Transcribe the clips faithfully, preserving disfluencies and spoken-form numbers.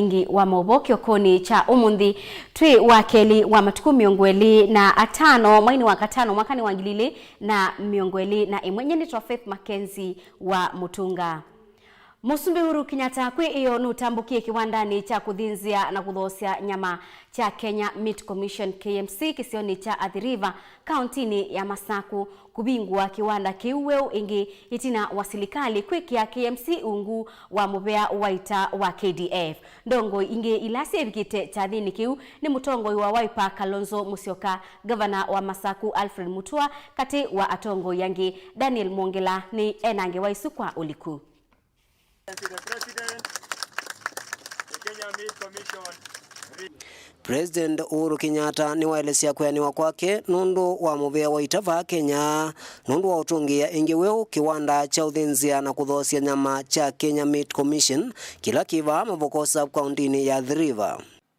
Ingi wa maũvoo kĩokonĩ kya ũmũnthĩ, twĩ wa kelĩ wa matukũ mĩongo ĩlĩ na atano, mweinĩ wa katano, mwakanĩ wa ngili ilĩ na mĩongo ĩlĩ na ĩmwe. Nyie nĩtwa Faith Mackenzie wa Mũtunga. Mũsumbĩ Uhuru Kenyatta kwĩ ĩyo nũtambũkie kĩwandanĩ kya kũthĩnzĩa na kũthoosya nyama kya Kenya Meat Commission, K M C, kĩsionĩ kya Athi River, kauntinĩ ya Masaku, kũvingũa kĩwanda kĩu weũ ĩngĩ ĩtina wa silikalĩ kwĩkĩa K M C ungu wa mũvea wa ita wa K D F. Ndongoi ingĩ ila syĩvikĩte kyathĩnĩ kĩu nĩ mũtongoi wa Wiper Kalonzo Musyoka, ngavana wa Masaku Alfred Mutua, katĩ wa atongoi angĩ. Daniel Mwongela nĩ ena ngewa isu kwa ũliku. President Uhuru Kenyatta nĩwaelesya kwĩanĩwa kwake nũndũ wa mũvea wa ita vaa Kenya, nũndũ wa ũtũngĩĩa ĩngĩ weũ kĩwanda kya ũthĩnzĩa na kũthoosya nyama kya Kenya Meat Commission, kĩla kĩ vaa Mavoko sub-kauntinĩ ya Athi River.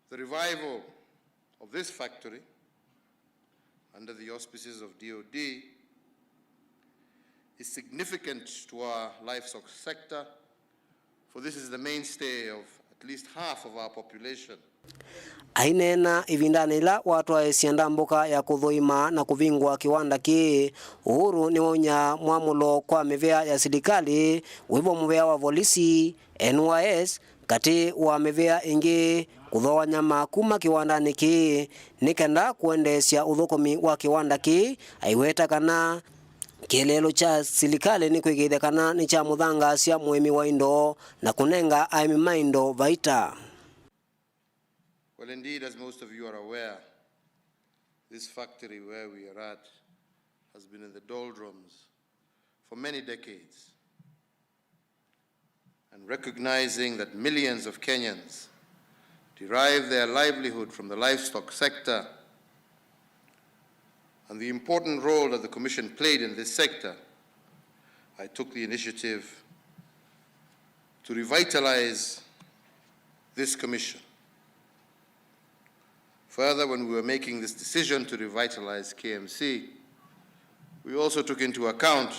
The revival of this factory under the auspices of D O D is significant to our livestock sector, for this is the mainstay of at least half of our population. Aineena ĩvindanĩ yĩla watwaĩĩsya ndambũka ya kũthũima na kũvingũa kĩwanda kĩĩ, Uhuru nĩwaumya mwamũlo kwa mĩvea ya silikalĩ, wĩvo mũvea wa volisi, N Y S, katĩ wa mĩvea ĩngĩ kũthooa nyama kuma kĩwandanĩ kĩĩ nĩ kenda kũendeesya ũthũkũmi wa kĩwanda kĩĩ, aiweta kana kĩeleelo kya silikalĩ nĩ kwĩkĩĩthya kana nĩkyamũthangaasya mũĩmi wa indo na kũnenga aĩmi ma indo vaita. Well, indeed, as most of you are aware, this factory where we are at has been in the doldrums for many decades. And recognizing that millions of Kenyans derive their livelihood from the livestock sector and the important role that the Commission played in this sector, I took the initiative to revitalize this commission. Further, when we were making this decision to revitalize K M C, we also took into account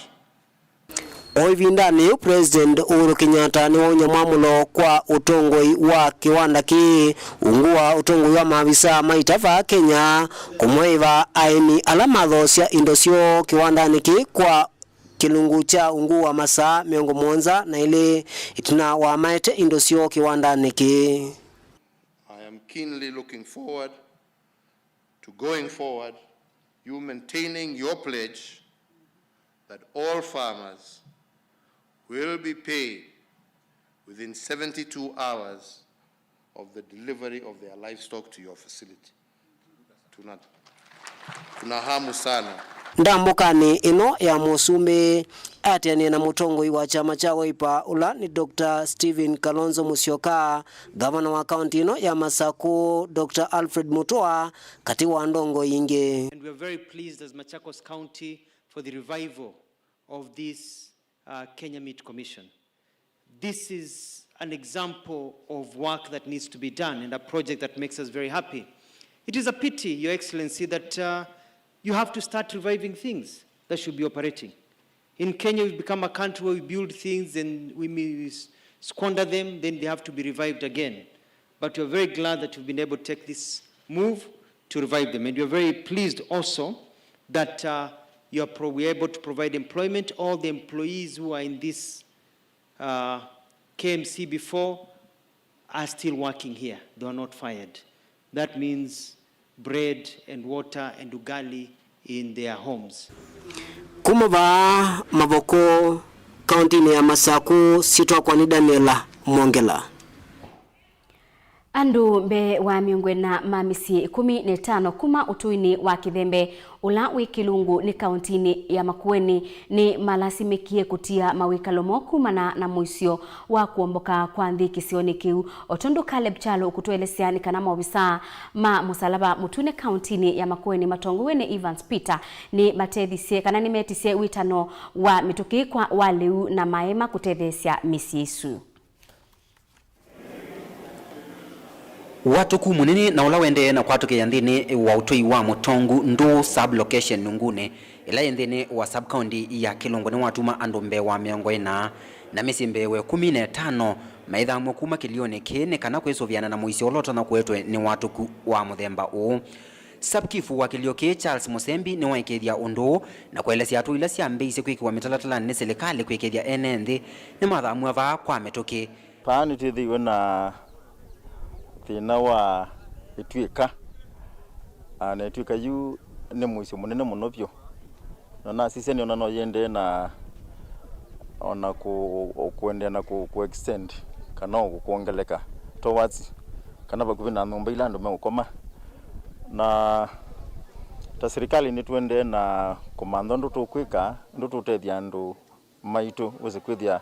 O ĩvindanĩ yĩu, President Uhuru Kenyatta nĩwaumya mwamũlo kwa ũtongoi wa kĩwanda kĩĩ, ungu wa ũtongoi wa maavisa ma ita vaa Kenya, kũmwaĩva aĩmi ala mathoosya indo syoo kĩwandanĩ kĩĩ kwa kĩlungu kya ungu wa masaa mĩongo mũonza na ĩlĩ ĩtina wa maete indo syoo kĩwandanĩ kĩĩ. I am keenly looking forward to going forward, you maintaining your pledge that all farmers will be paid within seventy-two hours of the delivery of their livestock to your facility. Tuna, tuna hamu sana. Ndambũkanĩ ĩno ya mũsumbĩ, ateanĩe na mũtongoi wa kyama kya Wiper, ũla nĩ Doctor Stephen Kalonzo Musyoka, ngavana wa kaunti ĩno ya Masaku, Doctor Alfred Mutua, katĩ wa ndongoi ingĩ. And we are very pleased as Machakos County for the revival of this, uh, Kenya Meat Commission. This is an example of work that needs to be done and a project that makes us very happy. It is a pity, Your Excellency, that, uh, you have to start reviving things that should be operating. In Kenya, we've become a country where we build things and we mis-, squander them, then they have to be revived again. But we're very glad that you've been able to take this move to revive them. And we're very pleased also that, uh, you are pro-, we're able to provide employment. All the employees who are in this, uh, K M C before are still working here. They were not fired. That means bread and water and ugali in their homes. Kuma vaa Mavoko, kauntinĩ ya Masaku, syĩtwa yakwa nĩ Daniela Mwongela. Andũ mbee wa mĩongo ĩna ma mĩsyĩ ĩkũmi na ĩtano kuma ũtũinĩ wa Kĩthembe ũla wĩ kĩlungu nĩ kauntinĩ ya Makueni nĩ malasimĩkie kũtia mawĩkalo moo kumana na mũisyo wa kũomboka kwa nthĩ kĩsionĩ kĩu. O tondũ Caleb Kyalo ũkũtũelesya nĩ kana maovisaa ma Mũsalaba Mũtune kauntinĩ ya Makueni matongoew'e nĩ Evans Peter nĩ matethisye kana nĩ metisye wĩtano wa mĩtũkĩ kwa wa lĩu na maeema kũtetheesya mĩsyĩ ĩsu. Watũku mũnene na ũla ũendee na kwatũkĩĩa nthĩnĩ wa ũtũi wa Mũtongu Ndũũ sub-location Nungunĩ, ĩla yĩ nthĩnĩ wa sub-county ya Kĩlungu, nĩwatuma andũ mbee wa mĩongo ĩna na mĩsyĩ mbee wa ĩkũmi na ĩtano maithamw'a kuma kĩlĩonĩ kĩĩ nĩ kana kwĩsũvĩana na mũisyo ũla ũtonya kũetwe nĩ watũku wa mũthemba ũũ. Sub-chief wa kĩlĩo kĩĩ, Charles Mũsembi, nĩwaĩkĩĩthya ũndũ ũũ na kũelesya atũi ila syambĩĩisye kwĩkĩwa mĩtalatalanĩ nĩ silikalĩ kwĩkĩĩthya ene nthĩ nĩmathamw'a vaa kwa mĩtũkĩ. Vaa nĩtwĩthĩiwe na thĩna wa ĩtuĩka, na ĩtuĩka yu nĩ mũisyo mũnene mũno vyũ, na nasisya nĩona no yĩendee na ona kũ-, kũendeea na kũ-, kũ extend kana o kwongeleka towards kana vakuvĩ na nyũmba ila andũ meũkoma. Na ta silikalĩ nĩtũendee na kũmantha ũndũ tũkwĩka, ũndũ tũũtethya andũ maitũ wĩse kwĩthĩa,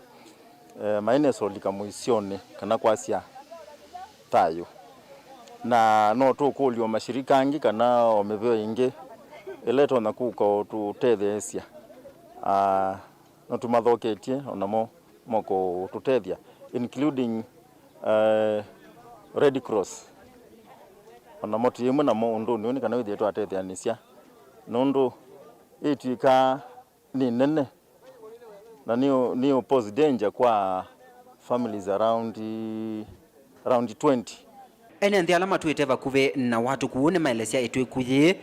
eh, mainesa ũlika mũisyonĩ kana kwasya thayũ. Na no tũkũlya o mashirika angĩ kana o mĩveo ĩngĩ ĩla ĩtonya kũka ũtũtetheesya. Ah, no tũmathoketye o namo moko ũtũtethya, including, eh, Red Cross. O namo twĩ ĩmwe namo ũndũnĩ ũyũ nĩ kana wĩthĩe twatetheanĩsya, nũndũ ĩtw'ĩkaa nĩ nene na nĩ, nĩ pose danger kwa families around, around twenty. Ene nthĩ ala matwĩte vakuvĩ na watũku ũũ nĩmaelesya ĩtw'ĩku yĩĩ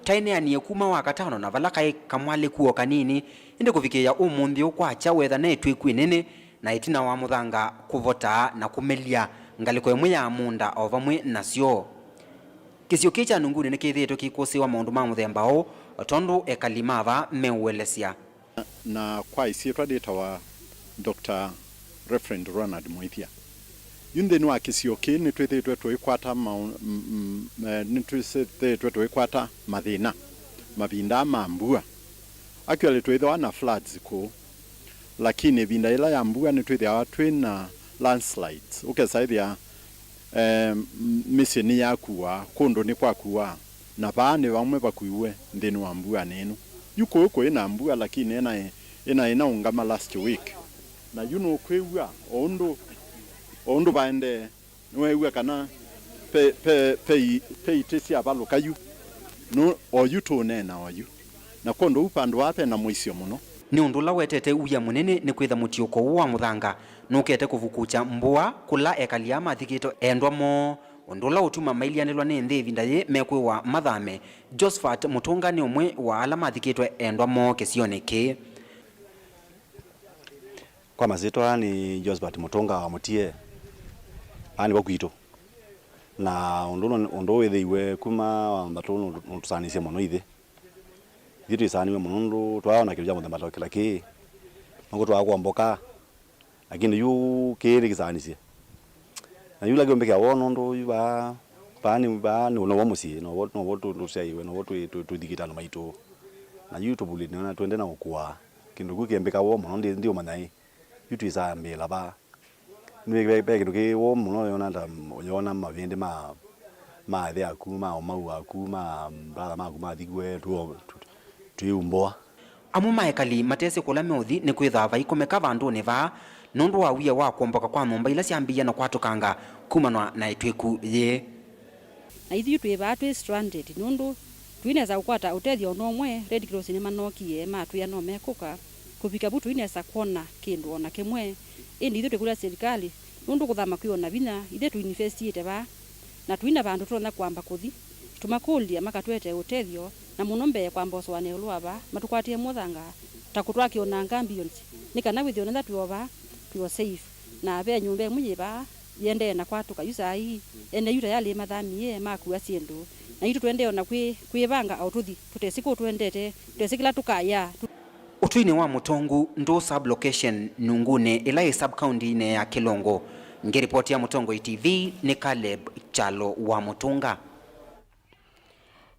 ta ĩneanie kuma Wakatano na vala kaĩ kamwalĩku o kanini, ĩndĩ kũvikĩĩa ũmũnthĩ ũkwakya weethĩa nĩ ĩtw'ĩku ĩnene, na ĩtina wa mũthanga kũvotaa na kũmelya ngalĩko ĩmwe ya mũũnda o vamwe nasyo. Kĩsio kĩĩ kya Nunguni nĩkĩthĩĩtwe kĩkũsĩĩwa maũndũ ma mũthemba ũũ, o tondũ ekali ma vaa meũelesya. Na kwa ĩsyĩtwa nĩtawa Doctor Reverend Ronald Mũithya. Yu nthĩnĩ wa kĩsio kĩĩ nĩtwĩthĩĩtwe tũikwata maũ-, m-, m-, eh, nĩtwĩthĩĩtwe tũikwata mathĩna mavinda ma mbua. Actually, twĩthĩwa na floods kũũ, lakini ĩvinda yĩla ya mbua nĩtwĩthĩawa twĩ na landslides. Ũkesa ĩthĩa, eh, m-, mĩsyĩ nĩyakuaa, kũndũ nĩkwakuaa, na vaa nĩ vamwe vakuiwe nthĩnĩ wa mbuanĩ ĩno. Yu kũũ kũĩ na mbua, lakini ĩna, ĩna, ĩnaũngama last week. Na yu nũkwĩw'a o ũndũ, o ũndũ vaendee. Nĩweew'a kana pe, pe, pe, i- pe itĩ syavalũka yu. Nũ, oyu tũũneena oyu. Na kwondũ ũu vandũ vaa ve na mũisyo mũno. Nĩ ũndũ ũla wetete wia mũnene nĩ kwĩtha mũtiũko ũũ wa mũthanga nũkete kũvukũkya mbũa kũla ekali aa mathikĩtwe endwa moo, ũndũ ũla ũtuma mailianĩlwa nĩ nthĩ ĩvinda yĩĩ mekwĩwa mathame. Josephat Mũtũnga nĩ ũmwe wa ala mathikĩtwe endwa moo kĩsionĩ kĩĩ. Kwa masyĩtwa nĩ Josephat Mũtũnga wa Mũtie. Aa nĩvo kwitũ. Na ũndũ ũno, ũndũ ũũ wĩthĩiwe kuma wa mbatũ nũ-, nũtũsaanĩsye mũno ithyĩ. Ithyĩ twĩsaanĩw'e mũno nũndũ twaona kĩndũ kya mũthemba ta kĩla kĩĩ, nũkũ twaa kwomboka, lakini yu kĩĩ nĩkĩsaanĩsye. Na yu la kĩũmbĩkĩa woo nũndũ yu vaa, vaa nĩ, vaa nĩ, novo mũsyĩ, novo, novo tũ-, tũsyaĩwe, novo twĩ, twĩ, twĩthikĩte andũ maitũ. Na yu tũvulĩte na twende na ũkũa. Kĩndũ kĩu kĩmbĩka woo mũno, ndi, ndiũmanya ĩ, yu twĩsambĩĩla vaa. Nĩ ve, ve kĩndũ kĩ woo mũno, yona ta, yona mavĩndĩ ma, ma athĩ aku, ma ũmau aku, ma brother maku mathikw'e, twĩ, twĩ, twĩumbũa. Amwe ma ekali matesĩ kũla meũthi nĩ kwĩthaa vaikomeka vandũnĩ vaa nũndũ wa wia wa kwomboka kwa nyũmba ila syambĩĩe na kwatũkanga kumanwa na ĩtw'ĩku yĩĩ. Na ithyĩ twĩ vaa twĩ stranded nũndũ tũinesa kũkwata ũtethyo o na ũmwe. Red Cross nĩmanookie matwĩa no mekũka. Kũvika vu tũinesa kwona kĩndũ o na kĩmwe. Ĩndĩ ithyĩ tũikũlya silikalĩ nũndũ kũthama kwĩ o na vinya. Ithyĩ tũinvestiĩte vaa na tũina vandũ tũtonya kwamba kũthi. Tũmakũlya makatũetee ũtethyo, na mũno mbee kwamba ũsũanĩa ĩũlũ wa vaa matũkwatĩe mũthanga ta kũtwakĩa o na ambulance nĩ kana wĩthĩe o na ĩla twĩ o vaa twĩ o safe. Na ve nyũmba ĩmwe yĩ vaa yĩendee na kwatũka yu saa ii. Ene yu tayalĩ mathamie makua syĩndũ, na itũ tũendee o na kwĩ, kwĩvanga o tũthi, tũtesĩ kũũ tũendete, tũtesĩ kĩla tũkaya. Ũtũinĩ wa Mũtongu, Ndũũ sub-location, Nunguni, ĩla yĩ sub-county-inĩ ya Kĩlũngũ. Ngĩripotĩa Mũtongoi T V nĩ Caleb Kyalo wa Mũtũnga.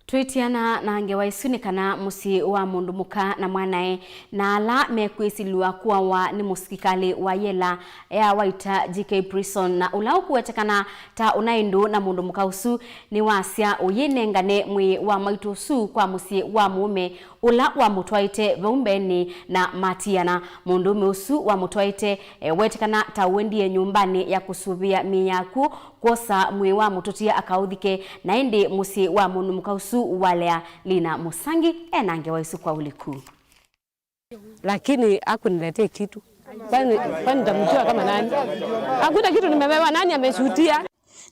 Twĩtiana na ngewa isu nĩ kana mũsyĩ wa mũndũ mũka na mwanae na ala mekwĩsilw'a kũawa nĩ mũsikalĩ wa yela ya Waita G K Prison, na ũla ũkũwetekana ta ũnaĩ ndũũ na mũndũ mũka ũsu nĩwasya ũyĩnengane mwĩĩ wa mwaitũ ũsu kwa mũsyĩ wa mũũme ũla wamũtwaĩte vau mbeenĩ na matiana. Mũndũũme ũsu wamũtwaĩte, e, wetekana ta ũendie nyũmbanĩ ya kũsũvĩa mĩĩ ya akw'ũ kwosa mwĩĩ wa mũtũtia akaũthike, na ĩndĩ mũsyĩ wa mũndũ mũka ũsu walea. Lina Mũsangi e na ngewa ĩsu kwa ũliku. Lakini hakuniletea kitu. Kwani, kwani nitamjua kama nani? Hakuna kitu nimepewa, nani ameshuhudia?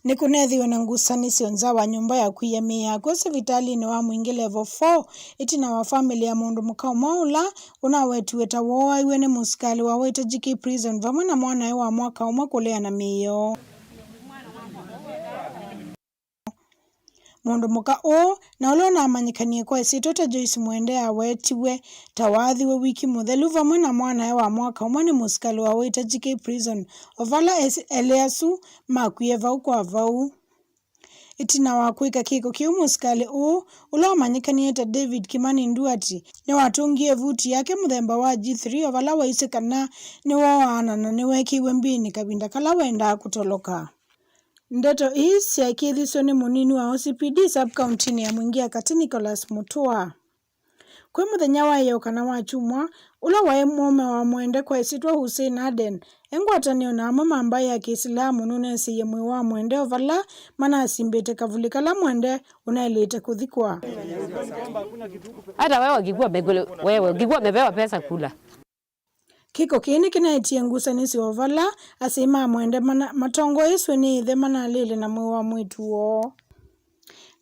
Nĩkũneethĩiwe na ngusanĩsyo nza wa nyũmba ya kũia mĩĩ ya akw'ũ sivitalĩnĩ wa Mwingĩ Level four, ĩtina wa famĩlĩ ya mũndũ mũka ũmwe ũla ũnawetiwe ta wooaiwe nĩ mũsikalĩ wa Waitajiki Prison vamwe na mwanae wa mwaka ũmwe kũleana mĩĩ yoo. Mũndũ mũka ũũ, na ũla ũnamanyĩkanie kwa ĩsyĩtwa ta Joyce Mwende, awetiwe ta waathiwe wiki mũthelu vamwe na mwanae wa mwaka ũmwe nĩ mũsikalĩ wa Waitajiki Prison, o vala esi-, elĩ asu makwie vau kwa vau. Ĩtina wa kwĩka kĩko kĩu, mũsikalĩ ũũ, ũla wamanyĩkanie ta David Kimani Nduati, nĩwatũngie vuti yake mũthemba wa G three, o vala waisye kana nĩwooaana na nĩweekĩiwe mbĩnĩ kavinda kala wendaa kũtoloka. Ndeto ii syaĩkĩĩthisye nĩ mũnini wa O C P D sub-kauntinĩ ya Mwingi ya Katĩ, Nicholas Mutua. Kwĩ mũthenya wa ĩoo kana wa kyumwa, ũla waĩ mũũme wa Mwende kwa ĩsyĩtwa Hussein Aden, e ngwatanĩo na amwe ma mbaĩ ya Kĩisilamu, nũneesĩie mwĩĩ wa Mwende o vala manasimbĩte kavuli kala Mwende ũnaĩlĩte kũthikwa. Hata wewe ukikuwa umekule-, wewe ukikuwa umepewa pesa, kula. Kĩko kĩĩ nĩkĩnaetie ngusanĩsyo o vala asyai ma Mwende mana-, matongoesw'e nĩ ĩthe manalĩle na mwĩĩ wa mwĩĩtu woo.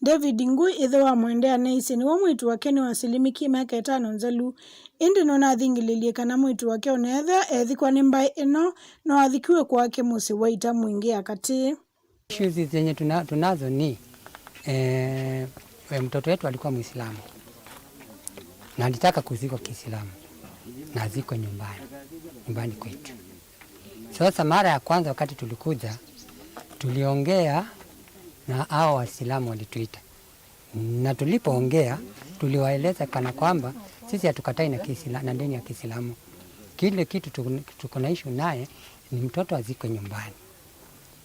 David Ngui, ĩthe wa Mwende, aneisye nĩwe mwĩĩtu wake nĩwasilimĩkie myaka ĩtano nzelu, ĩndĩ nũnathingĩlĩlye kana mwĩĩtu wake ũneethĩwa ethikwa nĩ mbaĩ ĩno, no athikiwe kwake mũsyĩ wa ita Mwingi ya Katĩ. Issues zenye tuna-, tunazo ni, eh, eh, mtoto wetu alikuwa Muislamu na alitaka kuzikwa Kiislamu na azikwe nyumbani, nyumbani kwetu. Sasa mara ya kwanza wakati tulikuja, tuliongea na hao Waislamu walituita, na tulipoongea tuliwaeleza kana kwamba sisi hatukatai na Kiisla-, na dini ya Kiislamu. Kile kitu tuko, tuko na issue naye ni mtoto azikwe nyumbani.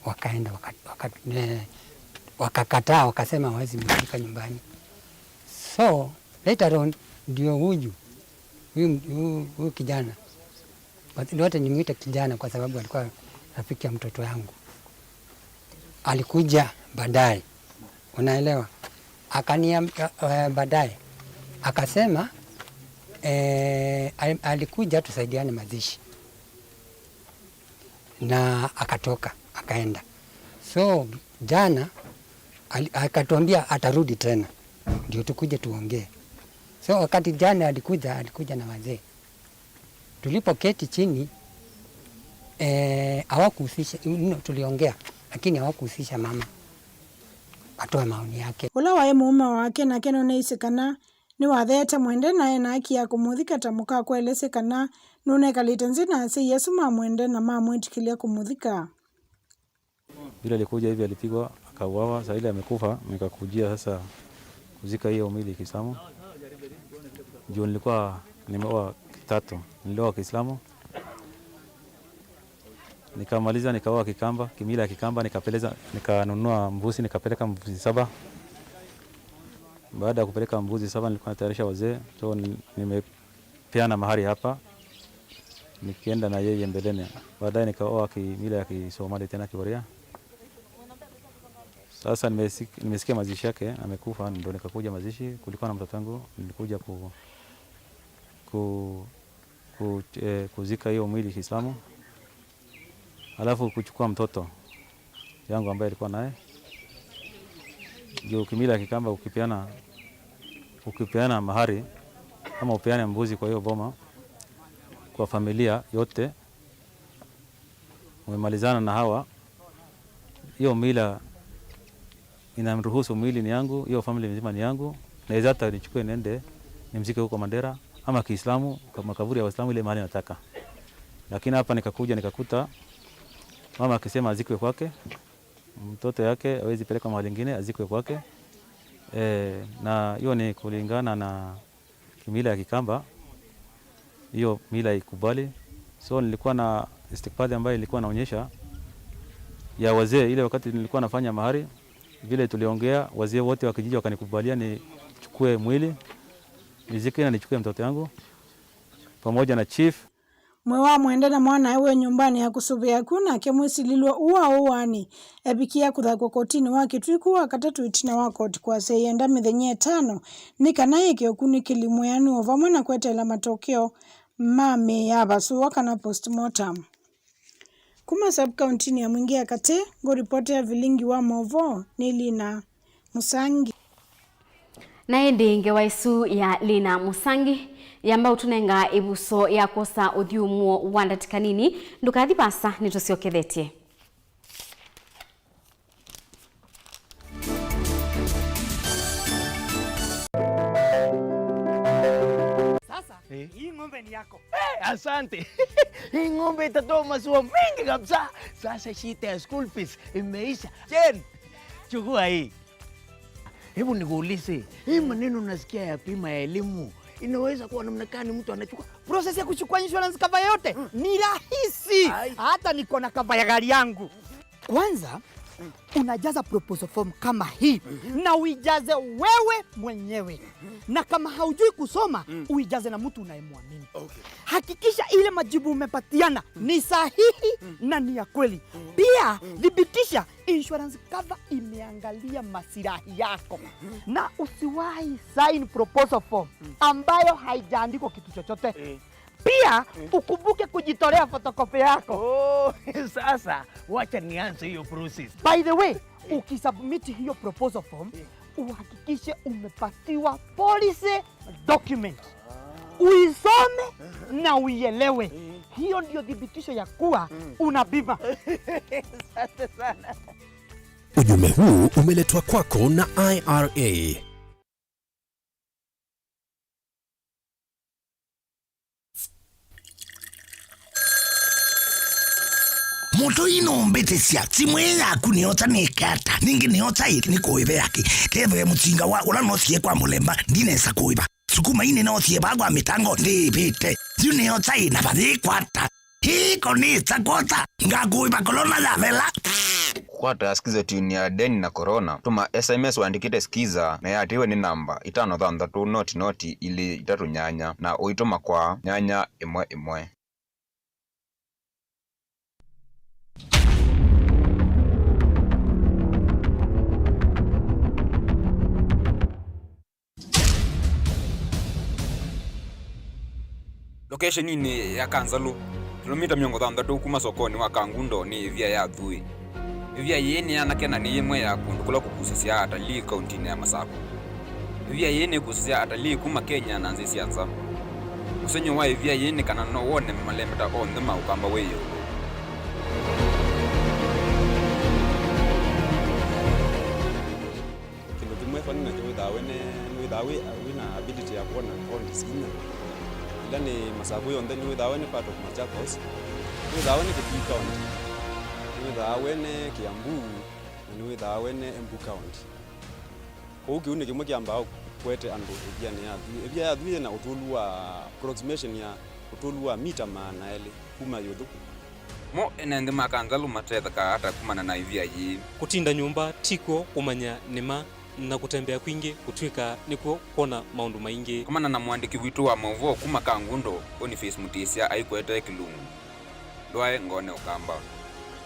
Wakaenda waka-, waka-, eh, wakakataa, wakasema hawezi mzika nyumbani. So later on ndio huyu, huyu, huyu, huyu kijana, but wote nimwite kijana kwa sababu alikuwa rafiki ya mtoto yangu, alikuja baadaye, unaelewa, akaniambia, eh, baadaye akasema, eh, al-, alikuja tusaidiane mazishi na akatoka, akaenda. So jana ali-, akatuambia atarudi tena ndio tukuje tuongee. So wakati jana alikuja, alikuja na wazee. Tulipoketi chini, eh, hawakuhusisha, no, tuliongea, lakini hawakuhusisha mama atoe maoni yake. Ũla waĩ mũũme wake nake nũneisye kana nĩwatheete Mwende na ena haki ya kũmũthika ta mũka, kwa elesye kana nũnekalĩte nzĩ na asyai asu ma Mwende na mamwĩtĩkĩlya kũmũthika. Vile alikuja hivi alipigwa, akauawa, saa ile amekufa, nikakujia sasa kuzika hiyo mwili Kiislamu. Juu nilikuwa nimeoa kitatu, nilioa Kiislamu. Nikamaliza, nikaoa Kikamba, kimila ya Kikamba, nikapeleza, nikanunua mbuzi, nikapeleka mbuzi saba. Baada ya kupeleka mbuzi saba, nilikuwa natayarisha wazee, so ni-, nimepeana mahari hapa, nikienda na yeye mbeleni. Baadaye nikaoa kimila ya Kisomali tena, Kiboria. Sasa nimesik-, nimesikia mazishi yake, amekufa, ndo nikakuja mazishi. Kulikuwa na mtoto wangu, nilikuja ku-, ku-, ku-, eh, kuzika hiyo mwili Kiislamu. Alafu kuchukua mtoto yangu ambaye alikuwa naye. Juu kimila ya Kikamba ukipeana, ukipeana mahari ama upeane mbuzi kwa hiyo boma, kwa familia yote, umemalizana na hawa, hiyo mila inamruhusu, mwili ni yangu, hiyo family mzima ni yangu, naweza hata nichukue niende nimzike huko Mandera ama Kiislamu, kwa makaburi ya Waislamu, ile mahali nataka. Lakini hapa nikakuja nikakuta mama akisema azikwe kwake, mtoto yake hawezi peleka mahali ingine, azikwe kwake. Eh, na hiyo ni kulingana na kimila ya Kikamba, hiyo mila ikubali. So nilikuwa na stakabadhi ambayo ilikuwa naonyesha ya wazee, ile wakati nilikuwa nafanya mahari, vile tuliongea, wazee wote wa kijiji wakanikubalia nichukue mwili, nizike na nichukue mtoto yangu pamoja na chief. Mwĩĩ wa Mwende na mwanae wĩ nyũmbanĩ ya kũsũvĩa akw'ũ, nake mwĩsilĩlwa ũũ wa ũaani evikie kũthakw'a kotinĩ wa Kitui kũu Wakatatũ ĩtina wa koti kwasya ĩenda mĩthenya ĩtano nĩ kana yĩke ũkunĩkĩli mwĩanĩo vamwe na kweteela matokeo ma mĩĩ ya vasũwa kana postmortem. Kuma sub-kauntinĩ ya Mwingi ya Katĩ, ngũripotea vilingi wa maũvoo nĩ Lina Mũsangi. Na ĩndĩ ngewa ĩsu ya Lina Mũsangi yamba ũtũnenga ĩvuso ya kwosa ũthyũmũo wa ndatĩka nini. Ndũkathi vaasa, nĩtũsyokethetye. Sasa, eh, hii ng'ombe ni yako. Eh, asante. Hii ng'ombe itatoa maziwa mengi kabisa. Sasa shida ya school fees imeisha. Jen, chukua hii. Hebu nikuulize, hii maneno nasikia ya bima ya elimu, inaweza kuwa namna gani mtu anachukua? Process ya kuchukua insurance cover yote ni rahisi. Ai. Hata niko na cover ya gari yangu. Kwanza, unajaza proposal form kama hii, na uijaze wewe mwenyewe. Na kama haujui kusoma, uijaze na mtu unayemwamini. Okay. Hakikisha ile majibu umepatiana ni sahihi na ni ya kweli. Pia, thibitisha insurance cover imeangalia masilahi yako. Na usiwahi sign proposal form ambayo haijaandikwa kitu chochote. Eh. Pia, ukumbuke kujitolea photocopy yako. Oh, sasa, wacha nianze hiyo process. By the way, ukisubmit hiyo proposal form, uhakikishe umepatiwa policy document. Uisome na uielewe. Hiyo ndio thibitisho ya kuwa una bima. Asante sana. Ujumbe huu umeletwa kwako na I R A. Mũtũi nũmbĩtĩsya, simũ ĩĩ yaku nĩyosa nĩke ata? Ningĩ nĩyosa ĩ nĩkũĩve yakĩ? Kethĩwe mũsinga wa ũla nosie kwa mũlemba, ndinesa kũĩva. Sukuma ii nĩnosie vaa kwa mĩtango, ndĩĩvĩte. Yu nĩyosa ĩ na vathĩĩkwa ata? Hii konĩsa kwosa, ngakũĩva korona yavela. Kũkwata Skiza tune ya Deni na Corona, tũma S M S wandĩkĩte Skiza na yatĩĩwe nĩ namba itano thanthatũ noti noti ilĩ itatũ nyanya na ũitũma kwa nyanya ĩmwe ĩmwe. Location-inĩ ya Kanzalũ, kĩlomita mĩongo thanthatũ kuma sokonĩ wa Kangundo, nĩ ĩvia ya Athui. Ĩvia yĩĩ nĩ yanake na nĩ yĩmwe ya kũndũ kũla kũkusasya atalii kauntinĩ ya Masaku. Ĩvia yĩĩ nĩkusasya atalii kuma Kenya na nthĩ sya nza. Ũsengy'o wa ĩvia yĩĩ nĩ kana no wone malembeta onthe ma Ũkamba wĩ ĩũlũ. Kĩndũ kĩmwe funny nakyo wĩthaa wene, nĩwĩthaa wĩ, wĩ na ability ya kwona counties inya. Ila nĩ Masaku yonthe, nĩwĩthaa wene part of Machakos, nĩwĩthaa wene Kitui County, nĩwĩthaa wene Kiambu, na nĩwĩthaa wene Embu County. Kwoou kĩu nĩ kĩmwe kĩambaa kũete andũ ĩvianĩ ya Athui. Ĩvia ya Athui yĩ na ũtũlu wa approximation ya ũtũlu wa mita maana elĩ kuma ĩũlũ. Mo ene nthĩ ma Kanzalũ matethekaa ata kumana na ĩvia yĩĩ? Kũtinda nyũmba ti kw'o kũmanya nĩ ma, na kũtembea kwingĩ kũtw'ĩka nĩkw'o kwona maũndũ maingĩ. Komana na mũandĩki witũ wa maũvoo kuma Kangundo, Boniface Mutisya, aikwetee kĩlungu. Ndwae ngone Ũkamba.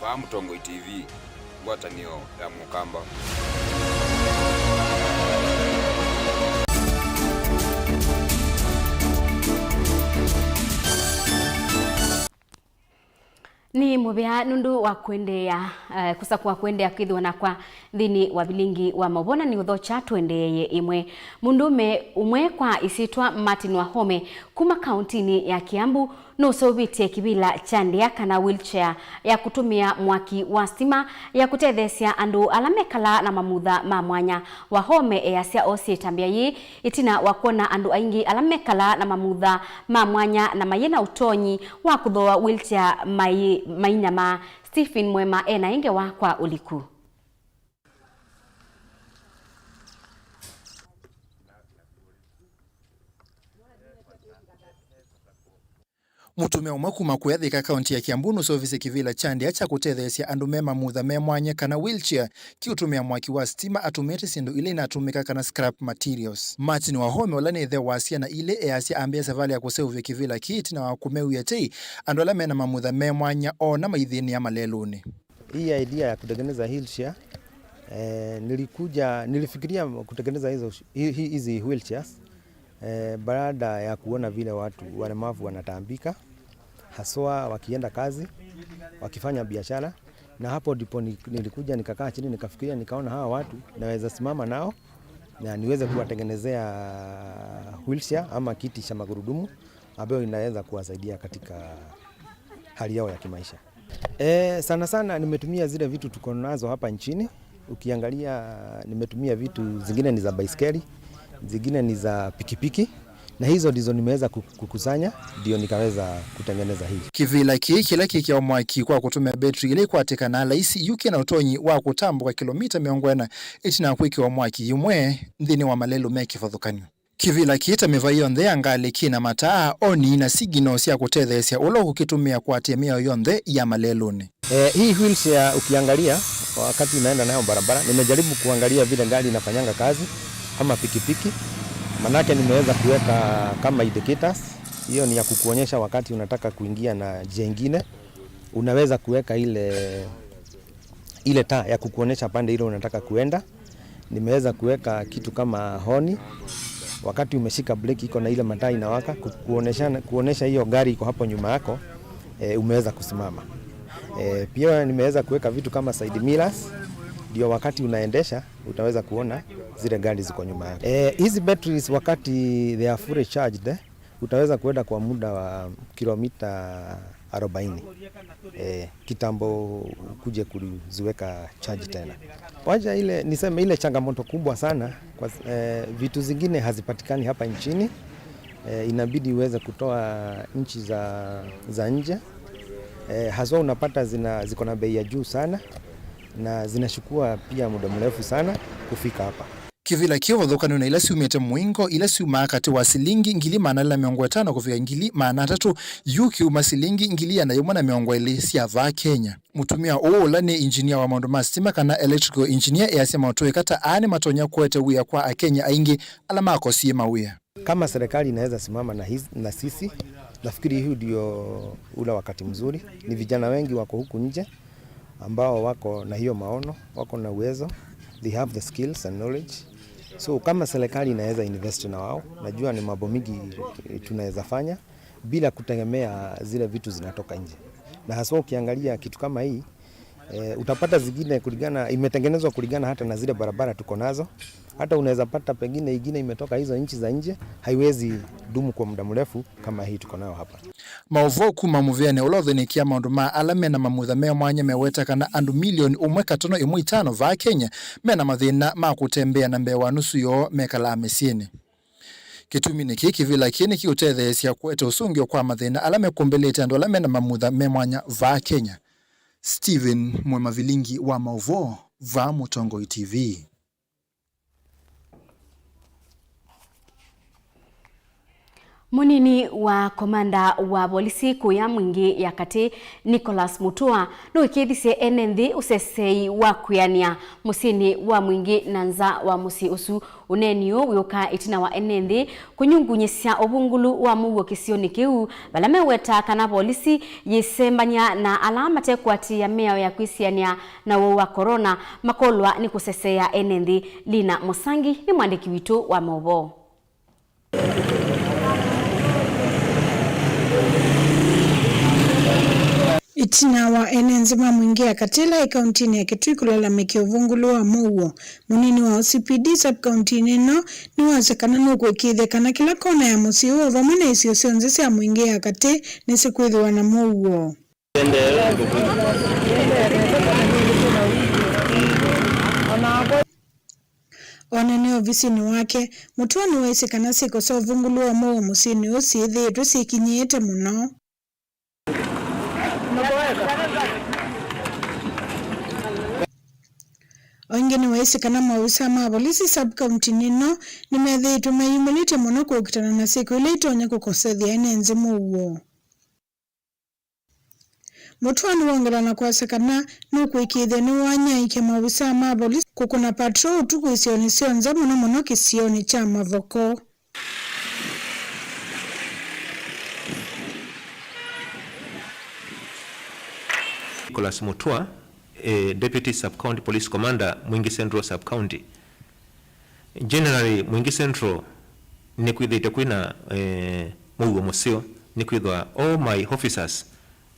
Vaa Mũtongoi T V, ngwatanĩo ya Mũkamba. Nĩ mũvea nũndũ wa kũendeea, eh, kũsakũa kũendeea kwĩthĩwa nakwa nthĩnĩ wa vilingi wa maũvoo, na nĩ ũthokya tũendeeye ĩmwe. Mũndũũme ũmwe kwa ĩsyĩtwa Martin Wahome kuma kaũntinĩ ya Kiambu nũseũvĩtye kĩvĩla kya ndĩa kana wheelchair ya kũtũmĩa mwaki wa sitima ya kũtetheesya andũ ala mekalaa na mamutha ma mwanya. Wahome easya oosie ĩtambya yĩĩ ĩtina wa kwona andũ aingĩ ala mekalaa na mamutha ma mwanya na mayĩ na ũtonyi wa kũthooa wheelchair mai-, mainyamaa. Stephen Mwema e na ĩ ngewa kwa ũliku. Mũtumĩa ũmwe kuma kũya Thika, kaũnti ya Kiambu, nũseũvisye kĩvĩla kya ndĩa kya kũtetheesya andũ me mamutha me mwanya kana wheelchair kĩũtũmĩa mwaki wa sitima atũmĩĩte syĩndũ ila inatũmĩka kana scrap materials. Martin Wahome, ũla nĩ ĩthe wa syana ilĩ, easya ambĩĩa savalĩ ya kũseũvya kĩvĩla kĩĩ ĩtina wa kũmew'ĩa tei andũ ala me na mamutha me mwanya oona maithĩnĩa malelũnĩ. Hii idea ya kutengeneza wheelchair, eh, nilikuja, nilifikiria kutengeneza hizo, hi-, hi-, hizi wheelchairs. Eh, baada ya kuona vile watu walemavu wanataabika, haswa wakienda kazi, wakifanya biashara, na hapo ndipo ni-, nilikuja nikakaa chini nikafikiria, nikaona hawa watu naweza simama nao na niweze kuwatengenezea wheelchair ama kiti cha magurudumu ambayo inaweza kuwasaidia katika hali yao ya kimaisha. Eh, sana sana nimetumia zile vitu tuko nazo hapa nchini. Ukiangalia, nimetumia vitu zingine ni za baiskeli, zingine ni za pikipiki, na hizo ndizo nimeweza ku-, kukusanya, ndio nikaweza kutengeneza hii. Kĩvĩla kĩĩ kĩla kĩkĩawa mwaki kwa kũtũmĩa betri ĩla ĩkwatĩkanaa laisi yu kĩna ũtonyi wa kũtambũka kĩlomita mĩongo ĩna ĩtina wa kwĩkĩwa mwaki yĩmwe nthĩnĩ wa malelũ me kĩvathũkany'o. Kĩvĩla kĩĩ ta mĩvaĩ yonthe ya ngalĩ kĩ na mataa, oni, na signal sya kũtetheesya ũla ũkũkĩtũmĩa kũatĩĩa mĩao yonthe ya malelũnĩ. Eh, hii wheelchair ukiangalia, wakati unaenda nayo barabara, nimejaribu kuangalia vile gari inafanyanga kazi ama pikipiki, manake nimeweza kuweka kama indicators. Hiyo ni ya kukuonyesha wakati unataka kuingia na njia ingine, unaweza kuweka ile, ile taa ya kukuonyesha pande ile unataka kuenda. Nimeweza kuweka kitu kama honi. Wakati umeshika breki, iko na ile mataa inawaka ku-, kuonesha, kuonesha hiyo gari iko hapo nyuma yako, eh, umeweza kusimama. Eh, pia nimeweza kuweka vitu kama side mirrors, ndio wakati unaendesha utaweza kuona zile gari ziko nyuma yako. Eh, hizi batteries wakati they are fully charged, eh, utaweza kuenda kwa muda wa kilomita arobaini, eh, kitambo ukuje kuziweka charge tena. Wacha ile, niseme ile changamoto kubwa sana kwa, eh, vitu zingine hazipatikani hapa nchini. Eh, inabidi uweze kutoa nchi za, za nje. Eh, haswa unapata zina, ziko na bei ya juu sana na zinachukua pia muda mrefu sana kufika hapa. Kĩvĩla kĩĩ ũvathũkany'o na ila syumĩte mũingo, ila syumaa katĩ wa silingi ngili maana elĩ na mĩongo ĩtano kũvika ngili maana atatũ, yu kĩuma silingi ngili ĩana yĩmwe na mĩongo ĩlĩ sya vaa Kenya. Mũtumĩa ũũ, ũla nĩ engineer wa maũndũ ma sitima, kana electrical engineer, easya matũĩka ta aa nĩmatonya kũete wĩa kwa Akenya aingĩ ala makosie mawĩa. Kama serikali inaweza simama na hiz-, na sisi, nafikiri huu ndio ule wakati mzuri. Ni vijana wengi wako huku nje ambao wako na hiyo maono, wako na uwezo, they have the skills and knowledge. So kama serikali inaweza invest na wao, najua ni mambo mingi, eh, tunaweza fanya bila kutegemea zile vitu zinatoka nje. Na haswa ukiangalia kitu kama hii, eh, utapata zingine kulingana, imetengenezwa kulingana hata na zile barabara tuko nazo. Hata unaweza pata pengine ingine imetoka hizo nchi za nje, haiwezi dumu kwa muda mrefu kama hii tuko nayo hapa. Maũvoo kuma mũvĩanĩ ũla ũthĩnĩkĩa maũndũ ma ala mena mamutha me mwanya meweta kana andũ milioni ũmwe katono ĩmwe itano vaa Kenya mena mathĩna ma kũtembea na mbee wa nusu yoo mekalaa mĩsyĩnĩ. Kĩtuminĩ kĩĩ, kĩvĩla kĩĩ nĩkĩũtetheesya kũete ũsũngĩo kwa mathĩna ala mekũmbĩlĩte andũ ala mena mamutha me mwanya vaa Kenya. Stephen Mwemavilingi wa maũvoo vaa Mũtongoi T V. Mũnini wa komanda wa volisi kũya Mwingĩ ya Katĩ, Nicholas Mutua, nũĩkĩĩthisye ene nthĩ ũseseei wa kwĩanĩa mũsyĩnĩ wa Mwingĩ na nza wa mũsyĩ ũsu. Ũneeni ũũ wĩũka ĩtina wa ene nthĩ kũnyungunyĩsya ũvungũlu wa mũuo kĩsionĩ kĩu, vala meweta kana volisi yĩsembany'a na ala matekũatĩĩa mĩao ya kwĩsianĩa na ũwau wa corona makolwa nĩ kũseseea ene nthĩ. Lina Mũsangi nĩ mwandĩki witũ wa maũvoo. Ĩtina wa ene nthĩ ma Mwingĩ ya Katĩ ĩla ĩ kauntinĩ ya Kitui kũlalamĩkya ũvungũlu wa mũuo, mũnini wa O C P D sub-kauntinĩ ĩno nĩwasya kana nũkũĩkĩĩthya kana kĩla kona ya mũsyĩ ũũ vamwe na isio syonthe sya Mwingĩ ya Katĩ nĩsikwĩthĩwa na mũuo. O na nĩ ovisinĩ wake, Mutua nĩwaisye kana syĩko sya ũvungũlu wa mũuo mũsyĩnĩ ũũ syĩthĩĩtwe syĩkinyĩĩte mũno. O ĩngĩ nĩwaisye kana maovisaa ma volisi sub-kauntinĩ ĩno nĩmethĩĩtwe meyumĩlĩtye mũno kũkitana na syĩko ila itonya kũkosethya ene nthĩ mũuo. Mutua nĩwongela na kwasya kana nũkũĩkĩĩthya nĩwanyaĩĩkya maovisaa ma volisi kũkũna patrol ũtukũ isionĩ syonthe, mũno mũno kĩsionĩ kya Mavoko. Nicholas Mutua, eh, Deputy Sub-County Police Commander, Mwingi Central Sub-County. Generally, Mwingi Central Nĩkwĩthĩĩtwe kwĩna, eh, mũuo mũseo, nĩkwĩthwa all my officers